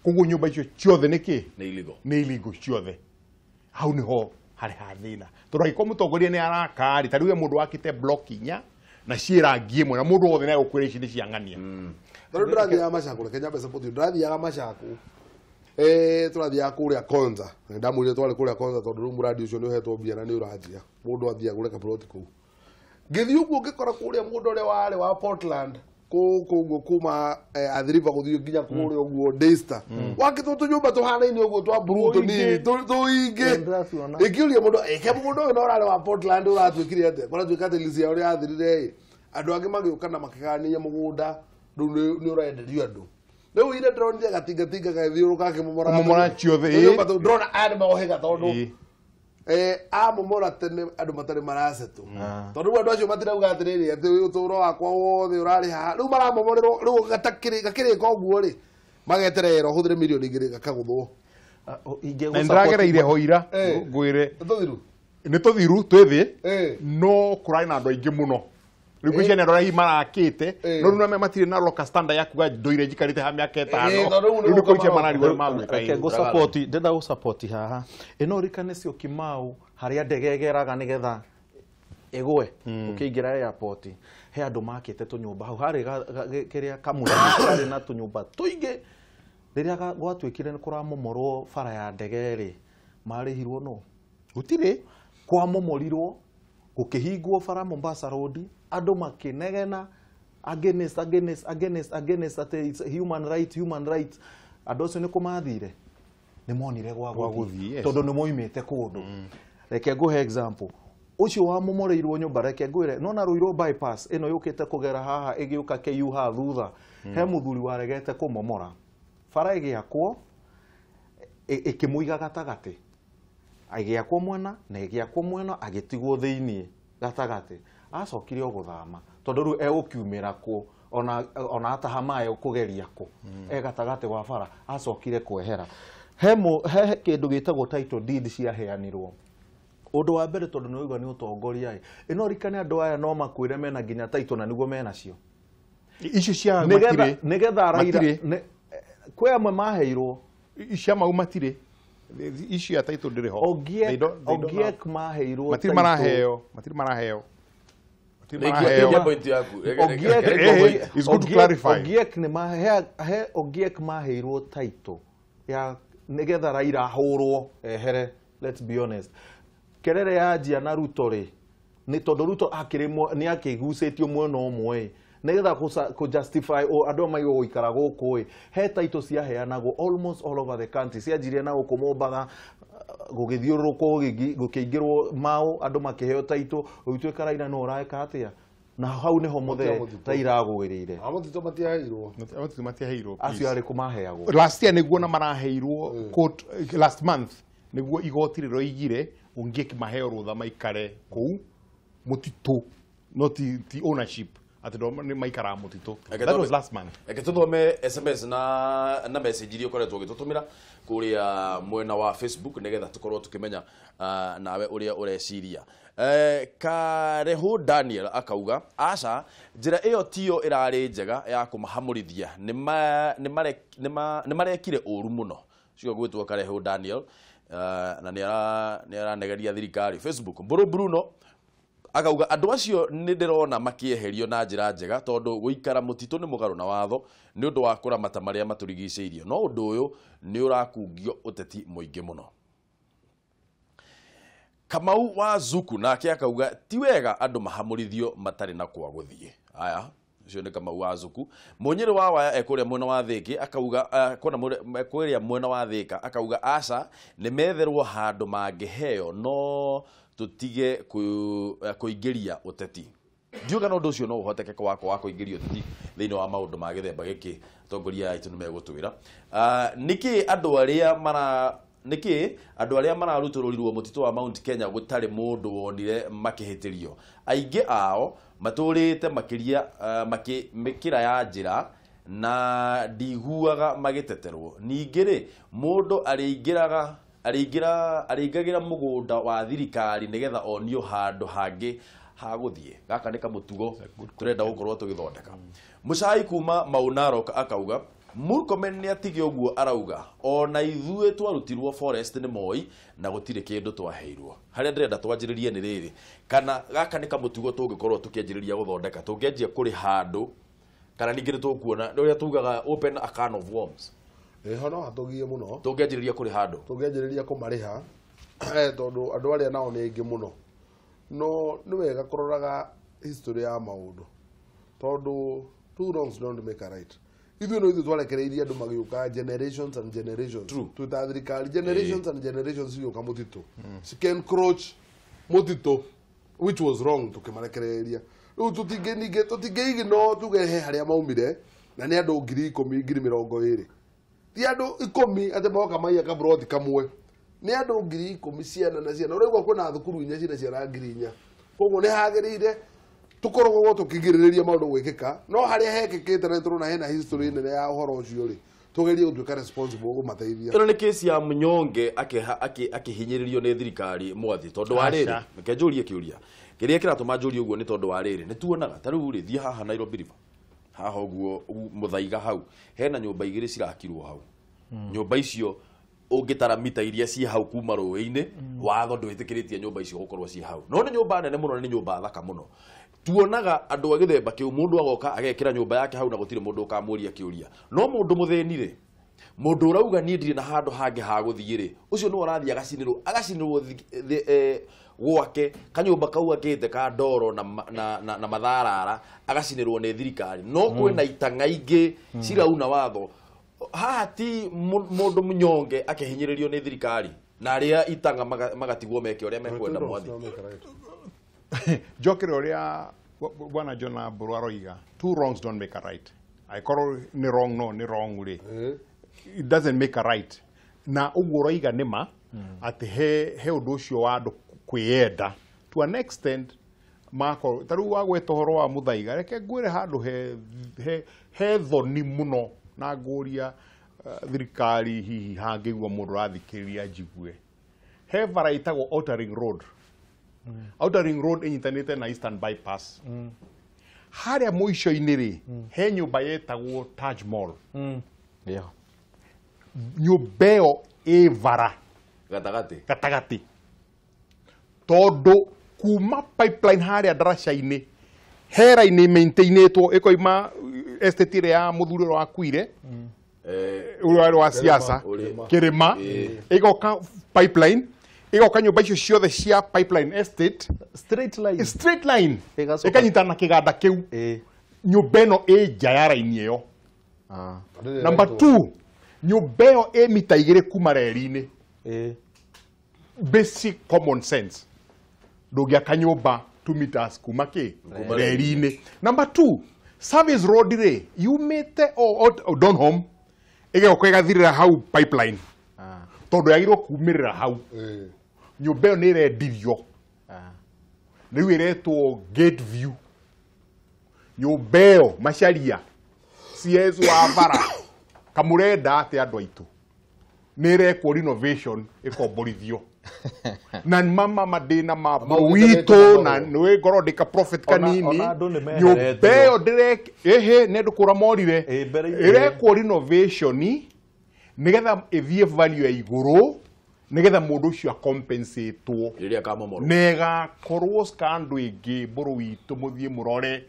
Koguo nyũmba icio ciothe nĩ kĩ? Nĩ illegal. Nĩ illegal ciothe. Hau nĩho harĩ ha thĩna. Tondũ angĩkorwo mũtongoria nĩ araka-rĩ, ta rĩu he mũndũ wakĩte block 4 na ciĩ rangi ĩmwe na mũndũ wothe nĩ egũkwĩra ici nĩ cia ng'ania. Tondũ ndĩrathiaga Machakũ, reke nyambe support you. Ndĩrathiaga Machakũ. Tũrathiaga kũrĩa Konza. Ndamwĩrire twarĩ kũrĩa Konza tondũ rĩu mũradi ũcio nĩ ũhetwo mbia na nĩ ũranjia. Mũndũ athiĩ agũre kaploti kũu. Ngĩthiĩ ũguo ngĩkora kũrĩa mũndũ ũrĩa warĩ wa Portland kũguo kuma Athi River gũthiĩ nginya kũrĩa ũguo Daystar. Wakĩtwo tũnyũmba tũhanaine ũguo twa blue tũnini tũingĩ. Ĩngĩũria mũndũ ĩke mũndũ ũyũ no ũrarĩ wa Portland ũratuĩkire atĩa? Kũratuĩka atĩ lease yao yathirire ĩ. Andũ angĩ magĩũka na makĩgania mũgũnda rĩu nĩ ũrenderio andũ. Rĩu ire ndĩronire gatingatinga gagĩthiũrũrũka akĩmomora Kũmomora ciothe, ĩ. Ndĩrona aya nĩ mohiga tondũ amomora tene andũ matarĩ marasetũ. Tondũ rĩu andũ acio matirauga atĩrĩrĩ atĩ ũtũũro wakwa wothe ũrarĩ haha. Rĩu maramomorerwo rĩu gakĩrĩka ũguo rĩ mageterera ũhũthĩre mirioni 2 gakagũthwo. Na nĩndĩragereire ho ira ngwĩre nĩ tũthiru twĩ thĩ no kũrarĩ na andũ aingĩ mũno. Rĩu ngwĩciria nĩ andũ arĩa hihi marakĩte no rĩu matirĩ na locus standard ya kuga ndũire njikarĩte ha mĩaka 5. Rĩu nĩ kũikia mararigwo nĩ magwĩka. Reke ngũsupport, ndĩrenda gũsupport haha. Ĩno ũririkane Syokimau harĩa ndege ĩgeraga nĩgetha ĩgwe ũkĩingĩra airport he andũ makĩte tũnyũmba hau harĩ kĩrĩa kamũciĩ karĩ na tũnyũmba tũingĩ. Rĩrĩa gwatuĩkire nĩ kũramomorwo bara ya ndege rĩ marĩhirwo no gũtirĩ kwamomorirwo gũkĩhingwo bara Mombasa Road andũ makĩnegena against against against against atĩ it's human right human right. Andũ acio nĩ kũmathire nĩ monire gwa gũthiĩ tondũ nĩ moimĩte kũndũ. Reke ngũhe example ũcio wamomoreirwo nyũmba reke ngwĩre nona Ruiru bypass ĩno yũkĩte kũgera haha ĩgĩũka KU haha thutha he mũthuri waregete kũmomora bara ĩgĩakwo ĩkĩmũiga gatagatĩ agĩakwo mwena na ĩgĩakwo mwena agĩtigwo thĩiniĩ gatagatĩ acokire o gũthama tondũ rĩu egũkiumĩra kũ ona ataha maĩ kũgeria kũ e gatagatĩ wa bara acokire kwehera. He kĩndũ gĩtagwo title deed ciaheanirwo. Ũndũ wa mbere tondũ nĩ ũigua nĩ ũtongoria ĩ ĩno rikane andũ aya no makwĩre mena nginya title na nĩguo menacio icio cia matirĩ nĩgetha Raila kwĩ amwe maheirwo icio mau matirĩ icio ya title ndĩrĩ ho. Ogiek maheirwo matirĩ maraheo matirĩ maraheo. Ogiek nĩ he Ogiek maheirwo title ya nĩgetha Raila ahũrwo ehere. Let's be honest kerere yanjia na Ruto rĩ nĩ tondũ Ruto akĩrĩ nĩ akĩgucĩtio mwena ũmwe nĩgetha kũ justify andũ maigwo gũikara gũkũ ĩ he title ciaheanagwo almost all over the country cianjirie na gũkũ Mombatha gũgĩthiũrũrũkwo gũkĩingĩrwo Mau andũ makĩheo title gũgĩtuĩka Raila no ũreka atĩa na hau nĩho mũthee Raila agũĩrĩire. Amũtitũ matiaheirwo. Amũtitũ matiaheirwo. Acio arĩkũ maheagwo? Last year nĩguo na maraheirwo court last month nĩguo igoti rĩroigire Ongiek maheo rũtha maikare kũu mũtitũ no ti ownership atĩ nĩ maikaraga mũtitũ. That was last month. Reke tũthome SMS na message iria ũkoretwo ũgĩtũtũmĩra kũrĩa mwena wa Facebook nĩgetha tũkorwo tũkĩmenya nawe ũrĩa ũreciria. Karehu Daniel akauga aca njĩra ĩyo tiyo ĩrarĩ njega ya kũmahamũrithia nĩ marekire ũru mũno. Ũcio gwĩtwo Karehu Daniel na nĩ aranegeria thirikari. Facebook Mburu Bruno akauga andũ acio nĩ ndĩrona makĩeherio na njĩra njega tondũ gũikara mũtitũ nĩ mũgarũ na watho nĩ ũndũ wa kũramata marĩa matũrigicĩirie no ũndũ ũyũ nĩ ũrakungio ũteti mũingĩ mũno. Kamau wa Zuku nake akauga ti wega andũ mahamũrithio matarĩ na kwa gũthiĩ. Aya ũcio nĩ Kamau wa Zuku. Mũnyĩrĩ wa Waya ekũrĩa mwena wa Thĩka akauga kũrĩa mwena wa Thĩka akauga aca nĩ metherwo handũ mangĩheo no tũtige kũingĩria ũteti. Ndiuga no ũndũ ũcio no ũhoteke wakwa wa kũingĩria ũteti thĩinĩ wa maũndũ ma gĩthemba gĩkĩ atongoria aitũ nĩ megũtwĩra. Nĩkĩ andũ arĩa mara Nĩkĩ andũ arĩa mararutũrũrirwo mũtitũ wa Mount Kenya gũtarĩ mũndũ wonire makĩhĩtĩrio? Aingĩ ao matũrĩte makĩria mĩkĩra ya njĩra na ndiguaga magĩteterwo. Ningĩ rĩ, mũndũ arĩingagĩra mũgũnda wa thirikari nĩgetha onio handũ hangĩ ha gũthiĩ. Gaka nĩ kamũtugo tũrenda gũkorwo tũgĩthondeka. Mũcai kuma Mau Narok akauga Murkomen nĩ atige ũguo arauga ona ithuĩ twarutirwo forest nĩ Moi na gũtirĩ kĩndũ twaheirwo. Harĩa ndĩrenda twanjĩrĩrie nĩ rĩrĩ, kana gaka nĩ kamũtugo tũngĩkorwo tũkĩanjĩrĩria gũthondeka, tũngĩanjia kũrĩ handũ kana ningĩ nĩ tũkuona ũrĩa tugaga open a can of worms. Ĩho no hatũgie mũno. Tũngĩanjĩrĩria kũrĩ handũ, tũngĩanjĩrĩria kũmarĩha tondũ andũ arĩa nao nĩ aingĩ mũno. No nĩ wega kũroraga history ya maũndũ tondũ two wrongs don't make a right. Ithuĩ no ithuĩ twarekereirie andũ magĩũka generations and generations. Twĩ ta thirikari generations and generations cigĩũka mũtitũ, cikencroach mũtitũ, which was wrong tũkĩmarekereria. Rĩu tũtingĩignore tuge he harĩa maumire na nĩ andũ 10,000 20,000. Ti andũ 10 atĩ moka maiya kaburoti kamwe, nĩ andũ 10,000 ciana na ciana. Ũraigua kwĩna thukuru inya cina ciana 4,000. Koguo nĩ hagĩrĩire tũkoragwo tũkĩgirĩrĩria maũndũ gwĩkĩka, no harĩa hekĩkĩte na tũrona hena history nene ya ũhoro ũcio rĩ, tũgerie gũtuĩka responsible kũmateithia. Ĩno nĩ kesi ya mnyonge akĩhinyĩrĩrio nĩ thirikari mwathi tondũ wa rĩrĩ, reke njũrie kĩũria kĩrĩa kĩratũma njũrie ũguo nĩ tondũ wa rĩrĩ, nĩ tuonaga ta rĩu rĩ, thiĩ haha Nairobi River haha ũguo Mũthaiga hau hena nyũmba igĩrĩ cirakirwo hau. Nyũmba icio ũngĩtara mita iria ciĩ hau kuma rũĩ-inĩ, watho ndwĩtĩkĩrĩtie nyũmba icio gũkorwo ciĩ hau. No nĩ nyũmba nene mũno, nĩ nyũmba thaka mũno. Tuonaga andũ a gĩthemba kĩu mũndũ agoka agekĩra nyũmba yake hau na gũtirĩ mũndũ ũkamũria kĩũria. No mũndũ mũthĩni rĩ, mũndũ ũrauga niĩ ndirĩ na handũ hangĩ ha gũthiĩ rĩ, ũcio nĩwe ũrathiĩ agacinĩrwo gwake kanyũmba kau akĩte ka ndoro na matharara, agacinĩrwo nĩ thirikari. No kwĩna itang'a ingĩ cirauna watho. Haha ti mũndũ mũnyonge akĩhinyĩrĩrio nĩ thirikari na arĩa itang'a magatigwo meke ũrĩa mekwenda mwathi. Njokere ũrĩa bwana John Mburu aroiga, two wrongs don't make a right. Angĩkorwo nĩ wrong, no nĩ wrong rĩ, it doesn't make a right. Na ũguo ũroiga nĩ ma atĩ he ũndũ ũcio wa andũ kwĩyenda to an extent makorwo ta rĩu wagweta ũhoro wa Mũthaiga, reke ngwĩre handũ he thoni mũno na ngũria thirikari hihi hangĩigua mũndũ ũrathikĩrĩria njigue. He bara ĩtagwo Outer Ring Road. Outer Ring Road ĩnyitanĩte na Eastern Bypass. Harĩa mũico-inĩ rĩ, he nyũmba yetagwo Taj Mall. Nyũmba ĩyo ĩ bara gatagatĩ tondũ kuma pipeline harĩa ndaraca-inĩ he raini maintainĩtwo ĩkoima estate ĩrĩa ya mũthuri ũrĩa wakuire ũrĩa warĩ wa siasa Kĩrĩma, ĩgoka pipeline, ĩgoka nyũmba icio ciothe cia pipeline estate straight line ĩkanyitana na kĩganda kĩu. Nyũmba ĩno ĩ nja ya raini ĩyo. Number 2, nyũmba ĩyo ĩ mita 2 kuma reri-inĩ. Basic common sense, ndũngĩaka nyũmba 2 meters kuma kĩ reri-inĩ. Number 2, service road rĩ yumĩte o Donholm ĩgoka ĩgathirĩra hau pipeline tondũ yagĩrĩirwo kumĩrĩra hau. Nyũmba ĩyo nĩ ĩrendirio rĩu ĩretwo Gate View. Nyũmba ĩyo Macharia CS wa bara kamũrenda atĩ andũ aitũ nĩ ĩrekwo renovation ĩkomborithio na mama madina ma witũ na nĩ ngorwo ndĩka profit kanini. Nyũmba ĩyo ndĩre nĩ andũ kũra morire ĩrekwo renovation nĩgetha ĩthiĩ value ya igũrũ nĩgetha mũndũ ũcio acompensatewo rĩrĩa akamomorwo na ĩgakorwo scandal ĩngĩ mbũrũ witũ mũthiĩ mũrore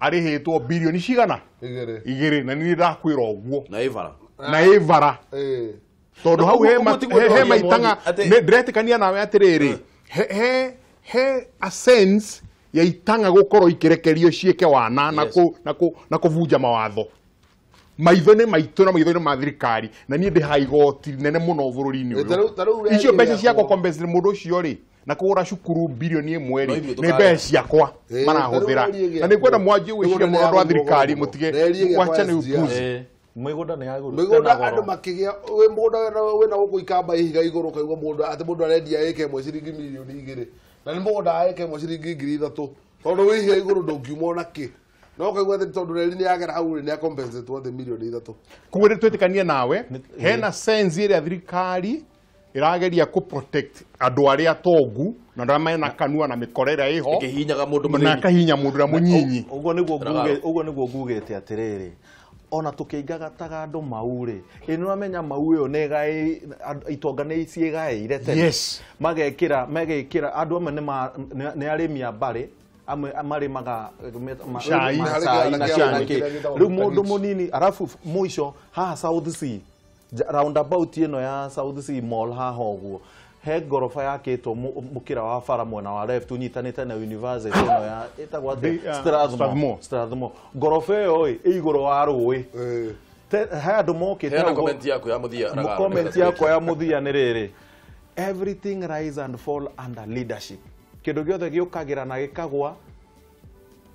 arĩhĩtwo bilioni cigana igĩrĩ na niĩ ndakwĩra ũguo na ĩ bara tondũ hau he maitanga ndĩretĩkania nawe atĩrĩrĩ, he a sense ya itanga gũkorwo ikĩrekerio ciĩke wana na kũbunja mawatho maitho-inĩ maitũ na maitho-inĩ ma thirikari na niĩ ndĩ ha igoti nene mũno bũrũri-inĩ ũyũ. Icio mbeca cia gũcompensate mũndũ ũcio rĩ na kũgũra cukuru bilioni 1 rĩ nĩ mbeca ciakwa marahũthĩra na nĩ ngwenda mwanjie gwĩciria mũno andũ a thirikari mũtige wachane upuzi. Mĩgũnda nĩ ya igũrũ. Mĩgũnda andũ makĩgĩa wĩ mũgũnda wĩna gũkũ ikamba ihiga igũrũ ũkaigua mũndũ atĩ mũndũ arendia ĩka ĩmwe ciringi mirioni 2 na nĩ mũgũnda wa ĩka ĩmwe ciringi 3,000 tondũ wĩ ihiga igũrũ ndũngiuma ona kĩ. No ũkaigua atĩ tondũ reri nĩ yagera hau rĩ nĩ compensate atĩ mirioni 3. Koguo nĩ twĩtĩkanie nawe hena sense ĩrĩa thirikari ĩrageria kũ protect andũ arĩa atongu na andũ arĩa mena kanua na mĩkora ĩrĩa ĩho ĩkĩhinyaga mũndũ mũnini na ĩkahinya mũndũ ũrĩa mũnyinyi. Ũguo nĩguo ngugĩte atĩrĩrĩ ona tũkĩingataga andũ mau rĩ ĩ nĩ ũramenya mau ĩyo nĩ itonga nĩ ciĩgaĩire tene. Yes. Magekĩra andũ amwe nĩ arĩmi a mbarĩ amwe marĩmaga cai na kĩ rĩu mũndũ mũnini arabu mũico haha South Sea roundabout ĩno ya South Sea Mall haha ũguo he ngoroba yakĩtwo mũkĩra wa bara mwena wa left ũnyitanĩte na university ĩno ya ĩtagwo atĩa Strathmore ngoroba ĩyo ĩ igũrũ wa rũĩ he andũ mokĩte Heana comment yaku ya mũthia. Comment yakwa ya mũthia nĩ rĩrĩ everything rise and fall under leadership. Kĩndũ gĩothe gĩũkagĩra na gĩkagwa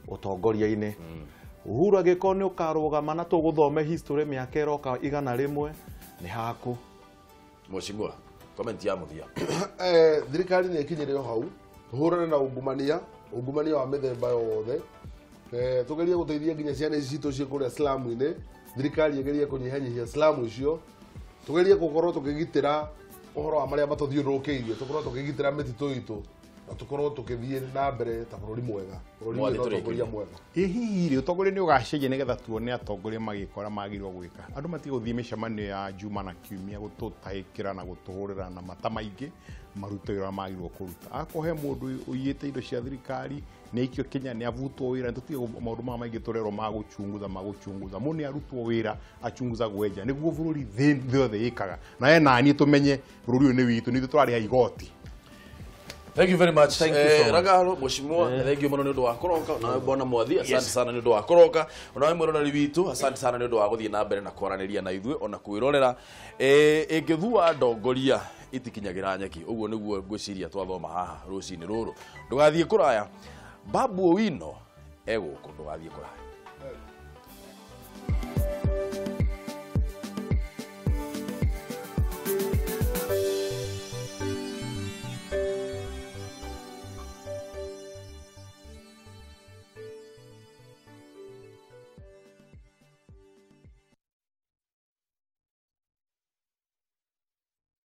ũtongoria-inĩ. Uhuru angĩkorwo nĩ ũkarũgama na tũgũthome history mĩaka ĩroka 100 nĩ haku. Mheshimiwa, comment ya mũthia. Thirikari nĩ ĩkinyĩre o hau tũhũrane na ungumania wa mĩthemba yothe. Tũgerie gũteithia nginya ciana ici citũ ciĩ kũrĩa slamu-inĩ. Thirikari ĩgerie kũnyihanyihia slamu icio. Tũgerie gũkorwo tũkĩgitĩra ũhoro wa marĩa matũthiũrũrũkĩirie, tũkorwo tũkĩgitĩra mĩtitũ itũ na tũkorwo tũkĩthiĩ na mbere ta bũrũri mwega, bũrũri wĩna ũtongoria mwega. Ĩ hihi rĩ ũtongoria nĩ ũgacenjia nĩgetha tuone atongoria magĩka ũrĩa magĩrĩirwo gwĩka. Andũ matige gũthiĩ mĩcemanio ya Juma na Kiumia gũtũtahĩkĩra na gũtũhũrĩra na mata maingĩ marute wĩra magĩrĩirwo kũruta. Akorwo he mũndũ ũiyĩte indo cia thirikari nĩ aikio Kenya nĩ avutwo wĩra, tũtige maũndũ maya maingĩ tũrerwo ma gũchunguza mũndũ nĩ arutwo wĩra achunguza gwenja nĩguo bũrũri thĩ yothe ĩkaga na we naniĩ tũmenye bũrũri ũyũ nĩ witũ nĩ ithuĩ tũrarĩha igoti. Thank you very much. Thank you so much. Ragaro, Mheshimiwa, thank you muno nĩ ũndũ wa kũroka. Nawe Bwana Mwathi, asante sana nĩ ũndũ wa kũroka. Onawe mwĩroreri witũ, asante sana nĩ ũndũ wa gũthiĩ na mbere na kwaranĩria na ithuĩ ona kwĩrorera. Ĩngĩthua ndongoria itikinyagĩra nyeki. Ũguo nĩguo ngwĩciria twathoma haha rũcinĩ rũrũ. Ndũgathiĩ kũraya. Babu Owino egũkũ, ndũgathiĩ kũraya.